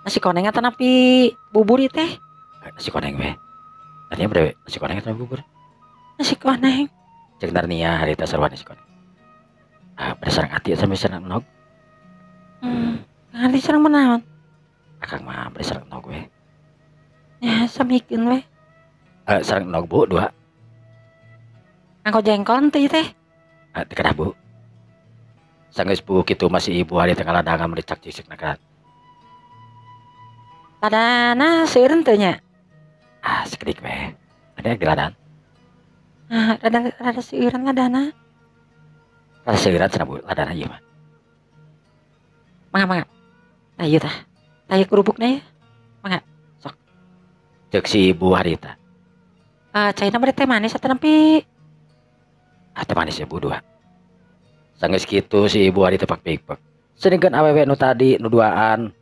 nasi koneng atanapi bubur ieu teh? Nasi koneng we. Narnia bade nasi koneng atanapi bubur? Nasi koneng. Cek Narnia harita sarua nasi koneng. Bade sareng ati sampe sareng endog. Ngarti sareng menaon? Akang mah bade sareng endog we. Ya, samikeun we. Sareng endog Bu, 2. Nganggo jengkol henteu ieu teh? Teu kedah Bu. Sanggeus puguh kitu masih ibu harita ngaladangan meuli cak cisik na. Ladana seueur henteu nya? Ah, sakedik we. Ada yang di ladan? Ah, rada seueuran ladana. Rada seueuran cenah Bu, ladana ieu mah. Mangga mangga. Nah ieu tah. Tah ieu kerupukna ieu. Mangga, sok. Ceuk si ibu harita. Caina bade teh manis atanapi? Ah, teh manis ya Bu 2. Sanggeus kitu si ibu harita pak pikpek. Sedengkeun awewe nu tadi nu duaan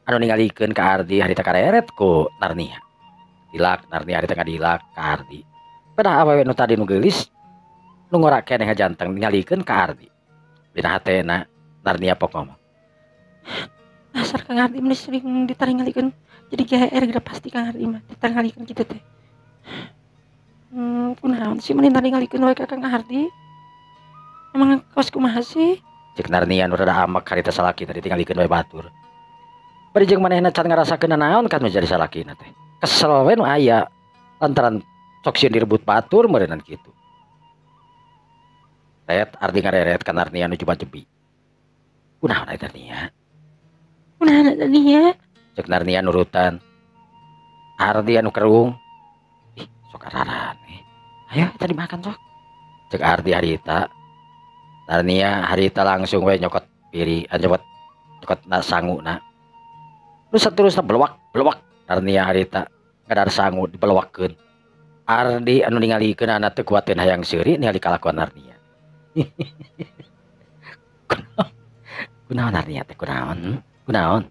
anu ningalikeun ka Ardi harita kareret ku Narnia. Dilak Narnia harita ngadilak ka Ardi. Pada awewe nu tadi nu geulis nu ngora keneh ngajanteng ningalikeun ka Ardi. Dina hatena Narnia pok ngomong. Dasar Kang Ardi mah sering ditaringalikeun jadi GR geura pasti Kang Ardi mah ditaringalikeun kitu teh. Kunaon sih meni taringalikeun we ka Kang Ardi? Emang kos kumaha sih? Cek Narnia nu rada amek harita salaki tadi tingalikeun we batur. Bari jeung manehna can ngarasakeun naon kan nu jadi salakina teh. Kesel we nu aya lantaran sok sieun direbut batur meureunnan kitu. Ret Ardi ngareret ka Narnia nu coba-jebi. Kunaon eta Narnia? Kunaon eta Narnia? Cek Narnia nurutan. Ardi anu kerung. Ih, sok araraneh. Ayo eta dimakan sok. Cek Ardi harita. Narnia harita langsung we nyokot piri, nyokot na sanguna. Nu saterusna belewak-belewak Narnia harita ngadar sangu dibelewakkeun. Ardi anu ningalikeun anak teu kuateun hayang seuri ningali kalakuan Narnia. Kunaon Narnia teh kunaon? Kunaon?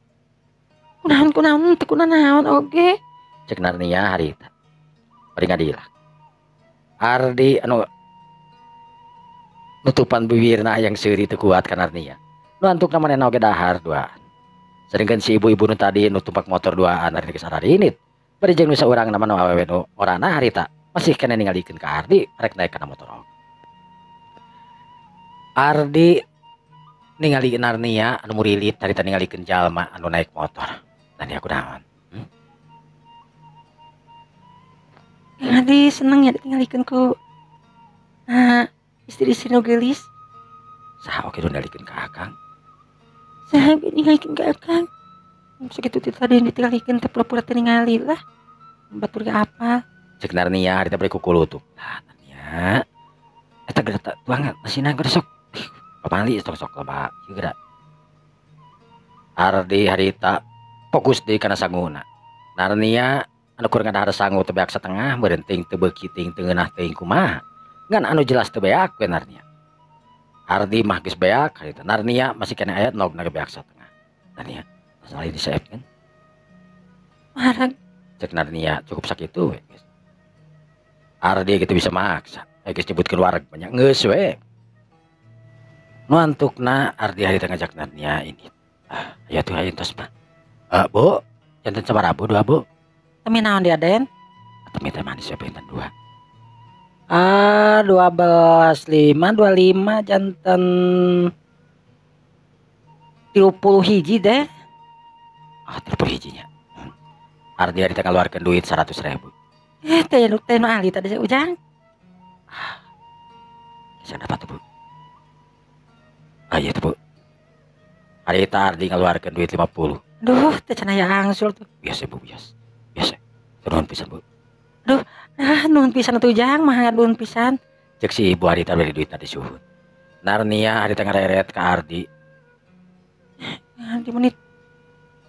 Kunaon kunaon teu kunaon oge. Cek Narnia harita. Bari ngadilak. Ardi anu nutupan bibirna hayang seuri teu kuat ka Narnia. Nu antukna manehna oge dahar duaan. Sedengkeun si ibu-ibu nu tadi nu tumpak motor duaan ari geus ararinit. Bari jeung nu saurang nama nu awewe nu orana harita masih keneh ningalikeun ka Ardi rek naek kana motor oge. Ardi ningali Narnia anu murilit harita ningalikeun jalma anu naik motor. Narnia kunaon? Ardi seneng ya ditinggalikeun ku istri-istri nu geulis. Saha oge nu ningalikeun ka Akang? Saha oge ningalikeun ka Akang? Sakitu teh tadi ditinggalikeun teh pura-pura teu ningali lah. Batur ge apal. Cek Narnia harita bari kukulutuk. Lah Narnia eta geura tuangan masina geura sok. Pamali sok-sok loba ieu geura. Ardi harita fokus deui kana sanguna. Narnia anu kur ngadahar sangu teu beak satengah meureun teuing teu beuki teuing teu ngeunah teuing kumaha. Ngan anu jelas teu beak we Narnia. Ardi mah geus beak harita. Narnia masih keneh aya nogna ge beak satengah. Narnia masalah ini diseepkeun. Marag. Cek Narnia cukup sakitu we geus. Ardi gitu bisa maksa. Geus nyebutkeun wareg banyak geus we. Nu antukna Ardi harita ngajak Narnia ini. Ah, aya tuh aya tos mah. Bu, janten sabaraha Bu dua Bu? Temi naon dia Den? Temi teh manis we janten dua. Ah, 12 5 25 janten 30 hiji deh. Ah, 30 hijinya. Ardi harita ngaluarkeun duit 100.000. Teh nu teh nu ahli tadi Ujang. Ah. Bisa dapat tuh, Bu. Ah iya tuh, Bu. Harita Ardi ngaluarkeun duit 50. Duh, teh cenah aya angsul tuh. Biasa, Bu, biasa. Biasa. Nuhun pisan, Bu. Duh, ah nuhun pisan atuh Ujang, mah nuhun pisan. Cek si ibu harita beli duit tadi suhun. Narnia harita ngareret ka Ardi. Ardi menit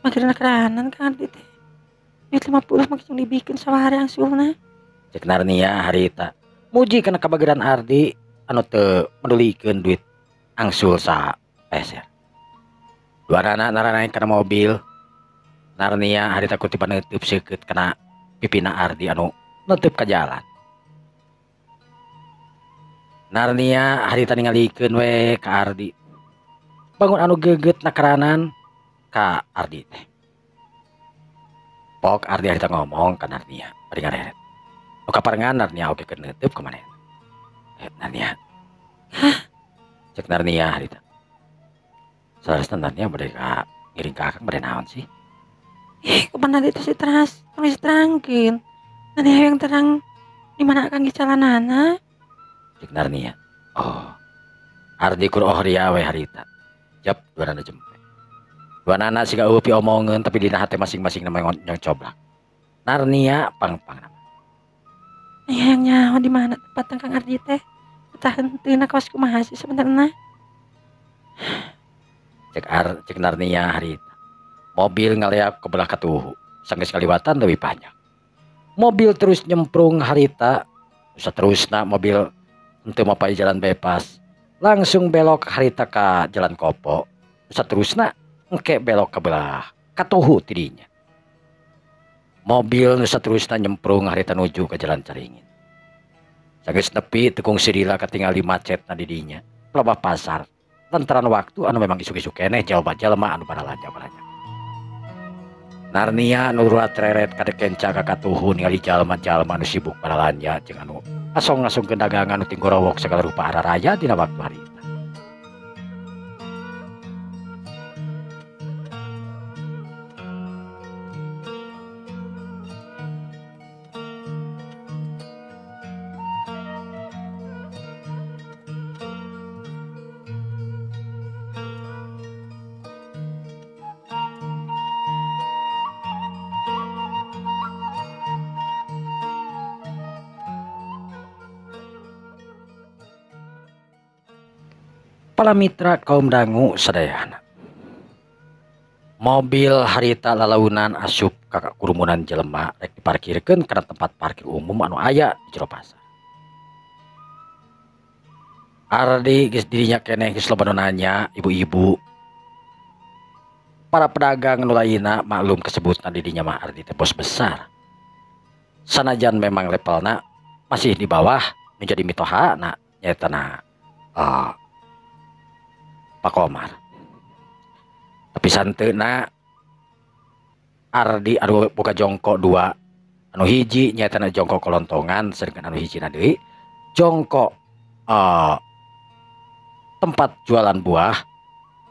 magerna keranan ka Ardi teh. Duit 50 mah geus dibikin sawari angsulna. Cek Narnia harita muji kana kabageran Ardi anu teu medulikeun duit angsul sa peser. Dua anak naranaik kana mobil. Narnia harita kutipan neutup seukeut kana pipina Ardi anu neutup ka jalan. Narnia harita ningalikeun we ka Ardi. Bangun anu geugeut nakaranan ka Ardi teh. Pok Ardi harita ngomong ka Narnia bari ngareret. Nu kaparengan Narnia oge keur neutup ka manehna. Narnia. Hah? Cek Narnia harita. Salarasna Narnia bade ka ngiring ka Akang bade naon sih? Kumaha itu si teras, tong diterangkeun. Narnia yang terang di mana Akang geus? Cek Narnia. Oh. Ardi kur oh ria we harita. Jap dua nana jempe. Dua nana siga eueuh piomongeun tapi dina hate masing-masing nama nyong coblak. Narnia pang-pang nama. Hayang nyaho di mana tempat Kang Ardi teh? Betah henteu na kawas kumaha sih sebenarna? Cek Narnia harita. Mobil ngaleak ke belah katuhu. Sanggeus kaliwatan leuwih panjang. Mobil terus nyemprung harita. Saterusna mobil henteu mapai jalan bebas. Langsung belok harita ka jalan Kopo. Saterusna engke belok ke belah katuhu tidinya. Mobil nu saterusna nyemprung harita nuju ke jalan Caringin. Sageus nepi tekung sirila katingali macetna di dinya. Pelabah pasar. Lantaran waktu anu memang isuk-isuk keneh jalma-jalma anu baralanja-balanja. Narnia nu reret kadekenca ka katuhu ningali jalma-jalma anu sibuk baralanja jeung anu asong-asongkeun dagangan nu tinggorowok sagala rupa araraya dina waktu harita. Para mitra kaum dangu sadayana. Mobil harita lalaunan asup ka kerumunan jelema rek diparkirkeun kana tempat parkir umum anu aya di jero pasar. Ardi geus dirinya keneh geus loba nu nanya ibu-ibu. Para pedagang nu lainna maklum kesebutna di dinya mah Ardi teh bos besar. Sanajan memang levelna masih di bawah menjadi mitohana nyaeta na Pak Komar. Tapi santeuna Ardi anu boga jongkok dua, anu hiji nyaeta jongkok kolontongan sedangkan anu hiji deui jongkok tempat jualan buah,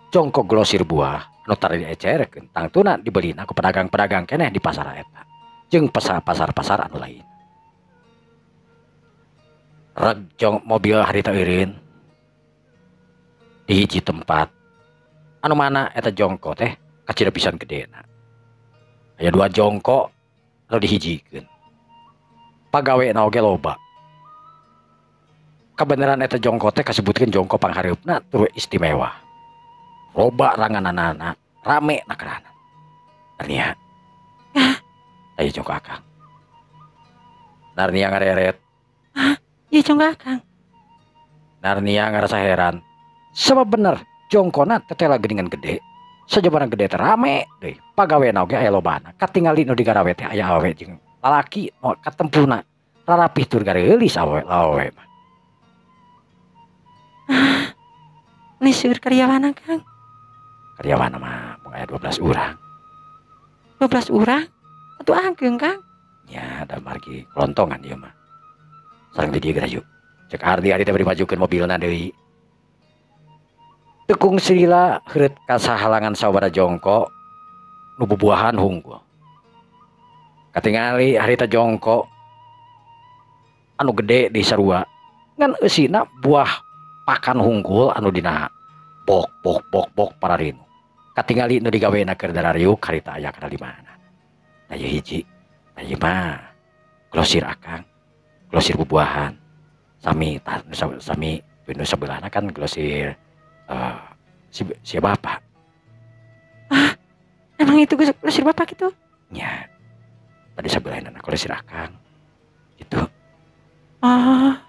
jongkok grosir buah anu tara diecerkeun tangtuna dibelina ku pedagang-pedagang keneh di pasar eta jeung pasar-pasar anu lain. Reg jong mobil harita eureun di hiji tempat anu mana eta jongko teh kacida pisan gedena. Aya dua jongko anu dihijikeun. Pagawena oge loba. Kabeneran eta jongko teh kasebutkeun jongko panghareupna tur istimewa. Loba rangananana, rame nakerana. Narnia. Hah? Aya jongko akang. Narnia ngareret. Hah? Ieu jongko akang. Narnia ngarasa heran. Sebab bener jongkona tetela geuningan gede. Sajabana gede teh rame deui. Pagawena oge aya lobana. Katingali nu digarawe teh aya awewe jeung lalaki nu katempuna. Rarapih tur gareulis awewe awewe mah. Ah, ini seueur karyawana Kang. Karyawana mah mung aya 12 urang. 12 urang? Atuh ageng Kang. Nya da margi kelontongan ieu mah. Sareng di dieu geura yuk. Cek Ardi ari teh bari majukeun mobilna deui. Tekung sirila heureut kasahalangan sawara jongko nu bubuahan hungkul. Katingali harita jongko anu gede di sarua ngan eusina buah pakan hungkul anu dina bok bok bok bok pararinu. Katingali nu digawena keur darariuk harita aya kana di mana. Aya hiji, aya mah glosir akang, glosir bubuahan. Sami sami nu sabelahna kan glosir si bapak. Ah, emang itu glosir bapak gitu? Ya, tadi sebelahin anak glosir akang, gitu. Ah.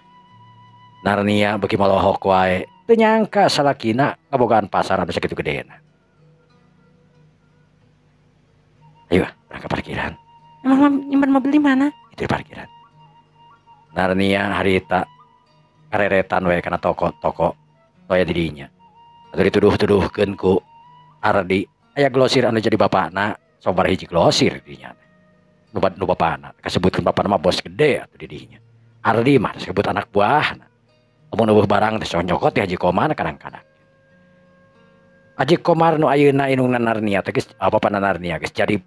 Narnia beki molohok wae, teu nyangka salakina ngabogaan pasar anu sakitu gedena. Ayo, berangkat parkiran. Emang nyimpan mobil di mana? Itu di parkiran. Narnia harita kareretan wae kana toko-toko toya di dinya. Atuh dituduh-tuduhkeun ku Ardi aya glosir anu jadi bapakna, sobar hiji glosir dinya. Nu bapakna kasebutkeun bapakna mah bos gede atuh di dinya. Ardi mah disebut anak buahna. Lamun eueuh barang teh sok nyokot di Haji Komar kadang-kadang. Haji Komar nu ayeuna indungna Narnia teh geus bapakna Narnia geus jadi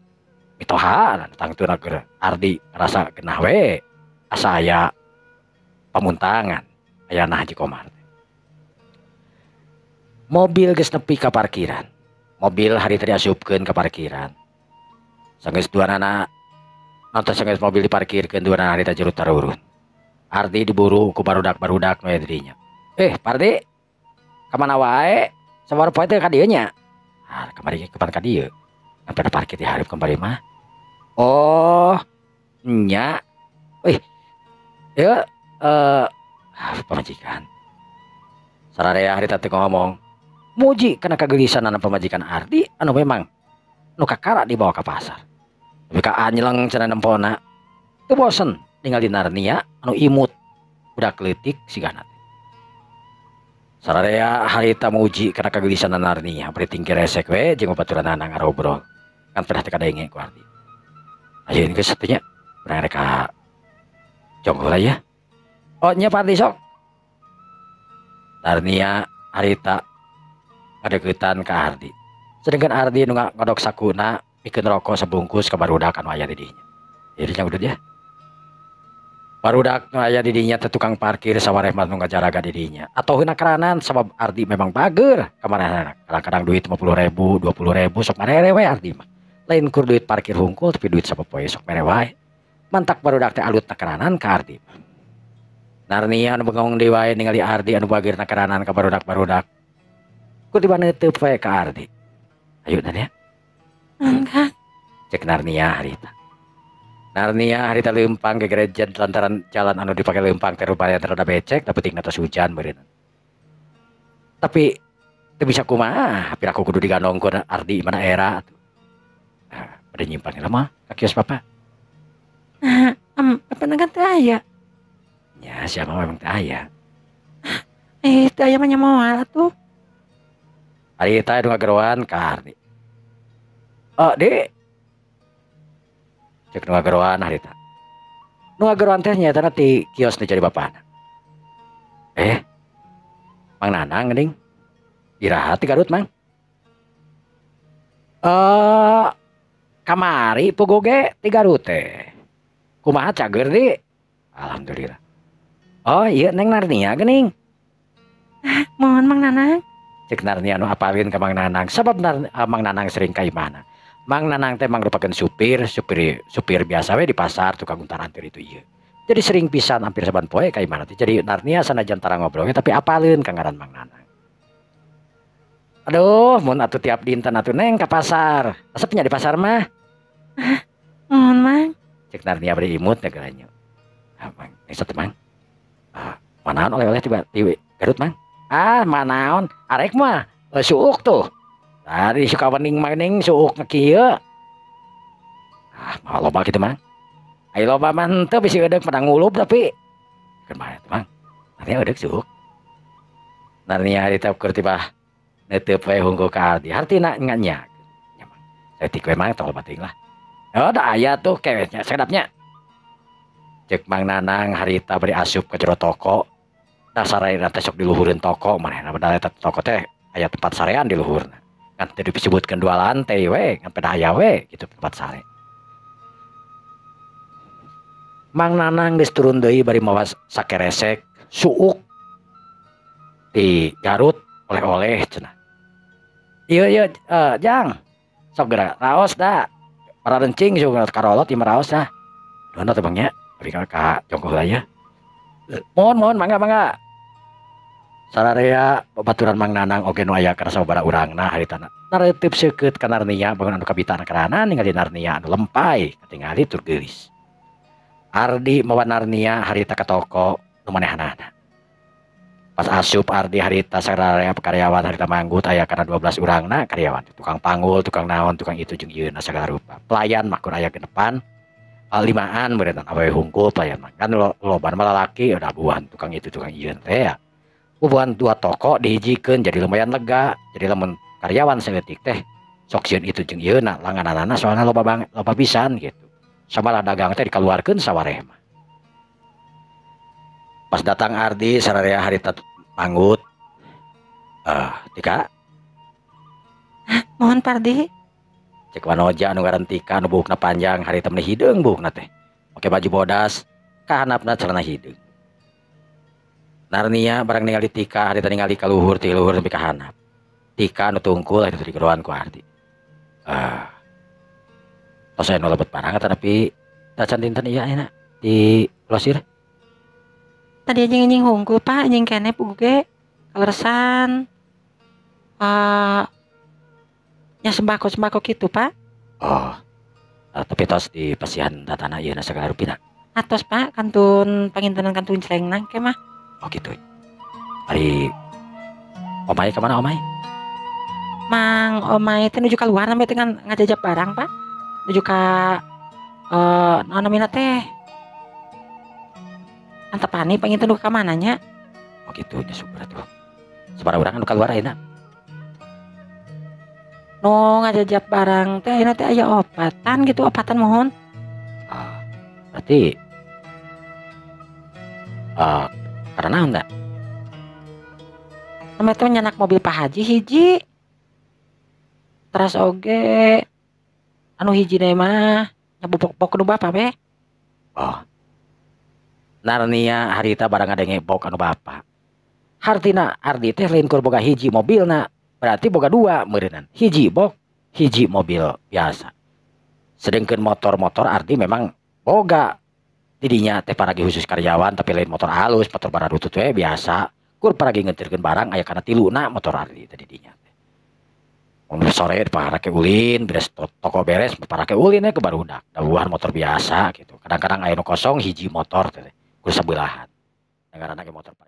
mitoha tangtuna keur Ardi rasa genah we asa aya pamuntangan ayana Haji Komar. Mobil geus nepi ka parkiran. Mobil hari tadi asupkeun ka parkiran. Sanggeus duanana nonton sanggeus mobil diparkirkeun duanana harita jero tarurun. Ardi diburu ku barudak-barudak nu aya di dinya. Pardi, ka mana wae? Sabaraha poe teh ka dieu nya? Ah, kamari kapan ka dieu? Sampai parkir di hareup kamari mah. Oh, nya. Wih. Ieu pamajikan. Sararea harita teh ngomong. Muji kana kagelisanan pamajikan Ardi anu memang nu kakara dibawa ka pasar. Tapi ka anjeleng cenah nempona. Teu bosen ningali Narnia anu imut. Budak leutik sigana teh. Sararea harita muji kana kagelisanan Narnia bari tinggi resek we jeung babaturanana ngarobrol. Kan pedah teh kadenge ku Ardi. Ayeuna geus atuh nya urang rek ka jongko heula ya. Oh nya Pak Ardi sok. Narnia harita ngadeukeutan ka Ardi. Sedangkan Ardi nu ngodok sakuna mikeun rokok sabungkus ka barudak anu aya di dinya. Jadi nya udud ya. Barudak nu aya di dinya teh tukang parkir sawareh mah nu ngajaraga di dinya. Atoheuna keranan sabab Ardi memang bager ka maranehna. Kadang-kadang duit 50.000, 20.000 sok marere we Ardi mah. Lain kur duit parkir hungkul tapi duit sapopoe sok mere wae. Mantak barudak teh alutna keranan ka Ardi mah. Narnia anu bengong deui wae ningali Ardi anu bager na keranan ka barudak-barudak. Ku tiba neuteub we ka Ardi. Ayo Narnia. Enggak. Cek Narnia harita. Narnia harita leumpang gegerejen lantaran jalan anu dipake leumpang teh rupaya rada becek tapi tingna tos hujan meureun. Tapi teu bisa kumaha, piraku kudu digandongkeun Ardi mana era atuh. Nah, bade nyimpan heula mah ka kios papa. Nah, apa kan teu aya? Ya, siapa memang teu aya. Teu aya mah nya moal atuh. Harita nu ngageroan ka Ardi. Oh, Dik. Cek nu ngageroan harita. Nu ngageroan teh nyaeta ti kios nu jadi bapana. Mang Nanang geuning. Iraha ti Garut, Mang? Kamari puguh ge ti Garut teh. Kumaha cager, Dik? Alhamdulillah. Oh, iya Neng Narnia geuning. Mohon Mang Nanang. Cek Narnia nu apalin ka Mang Nanang sabab Mang Nanang sering ka imahna. Mang Nanang teh mangrupakeun supir, supir biasa we di pasar tukang untar-antir itu ieu. Jadi sering pisan hampir saban poe ka imahna teh. Jadi Narnia sanajan tara ngobrol tapi apaleun ka ngaran Mang Nanang. Aduh, mun atuh tiap dinten atuh Neng ka pasar. Resep nya di pasar mah. Mohon Mang. Cek Narnia bari imut negerannya. Ah, Mang, geus atuh Mang. Ah, manaon oleh-oleh tiba ti Garut Mang? Ah, manaon? Arek mah suuk tuh. Dari Sukawening maning suuk kieu. Ah, mau loba kitu Mang. Ai loba mah henteu bisi eudeuk pada ngulub tapi kumaha atuh Mang? Narnia eudeuk suuk. Narnia harita keur tibah neuteub we hungkul ka Ardi. Hartina nya nya. Nya Mang. Saeutik we Mang tong loba teuing lah. Oh, da aya tuh kewetnya sakedapnya. Cek Mang Nanang harita bari asup ka jero toko. Dasar ayeuna teh sok diluhureun toko manehna padahal eta toko teh aya tempat sarean di luhurna. Kan teu disebutkeun dua lantai we, ngan pedah aya we gitu tempat sare. Mang Nanang geus turun deui bari mawa sakeresek suuk di Garut oleh-oleh cenah. Ieu ieu Jang, sok geura raos da. Para rencing sok karolot ieu mah raos dah. Nuhun atuh Bang nya, bari ka jongko heula nya. Mohon mohon mangga mangga. Sararea babaturan Mang Nanang oge nu aya kana sababaraha urangna haritana. Nareuteup seukeut ka Narnia bangun anu kabitana karana ningali Narnia anu lempay katingali tur geulis. Ardi mawa Narnia harita ka toko nu manehanana. Pas asup Ardi harita sararea karyawan harita manggut aya kana 12 urangna karyawan tukang panggul, tukang naon, tukang itu jeung ieuna sagala rupa. Pelayan mah kur aya genepan limaan meureun awewe hungkul pelayan mah. Kan loba mah lalaki udah buan tukang itu tukang ieu teh ya. Bubuhan dua toko dihijikeun jadi lumayan lega. Jadi lamun karyawan saeutik teh sok sieun itu jeung ieuna langgananana soalna loba banget, loba pisan gitu. Samalah dagang teh dikaluarkeun sawareh mah. Pas datang Ardi sararea harita manggut. Tika. Mohon Pardi. Cek Wanoja anu ngaran Tika anu buukna panjang harita meni hideung buukna teh. Make baju bodas, kahanapna celana hideung. Narnia barang ningali Tika harita ningali ka luhur ti luhur nepi ka handap. Tika anu tungkul harita digeroan ku Ardi. Tos aya nu lebet barang tapi tacan dinten ieu ayeuna di losir. Tadi anjing-anjing hungkul Pak, anjing keneh puguh ge kaleresan. Nya sembako-sembako kitu Pak. Oh. Tapi tos di pasihan datana ieu na sagala rupina. Atos Pak, kantun pangintenan kantun celengna ke mah. Oh gitu. Ari Omai kemana Omai? Mang Omai teh nuju keluar sampai dengan ngajajap barang Pak. Nuju ka naon namina teh? Antapani panginten nu ka mana nya? Oh gitu nya syukur atuh. Sabaraha urang anu kaluar ayeuna? Nu ngajajap barang teh ayeuna teh aya opatan gitu, opatan mohon. Ah, berarti karena naon da? Namanya teh nyanak mobil Pak Haji hiji. Teras oge anu hiji deui mah nya bobok-bok nu bapa we. Oh. Narnia harita barang ngadenge bok anu bapa. Hartina Ardi teh lain kur boga hiji mobilna, berarti boga dua meureunan. Hiji bok, hiji mobil biasa. Sedengkeun motor-motor Ardi memang boga. Didinya teh paragi khusus karyawan tapi lain motor halus, motor baradutut we biasa. Kur paragi ngeuntirkeun barang aya kana tiluna motor Ardi teh didinya teh. Mun sore parake ulin, beres toko beres parake ulin we ke barudak. Dabuhan motor biasa gitu. Kadang-kadang aya nu kosong hiji motor teh kur sabeulah. Ngaranna ge motor.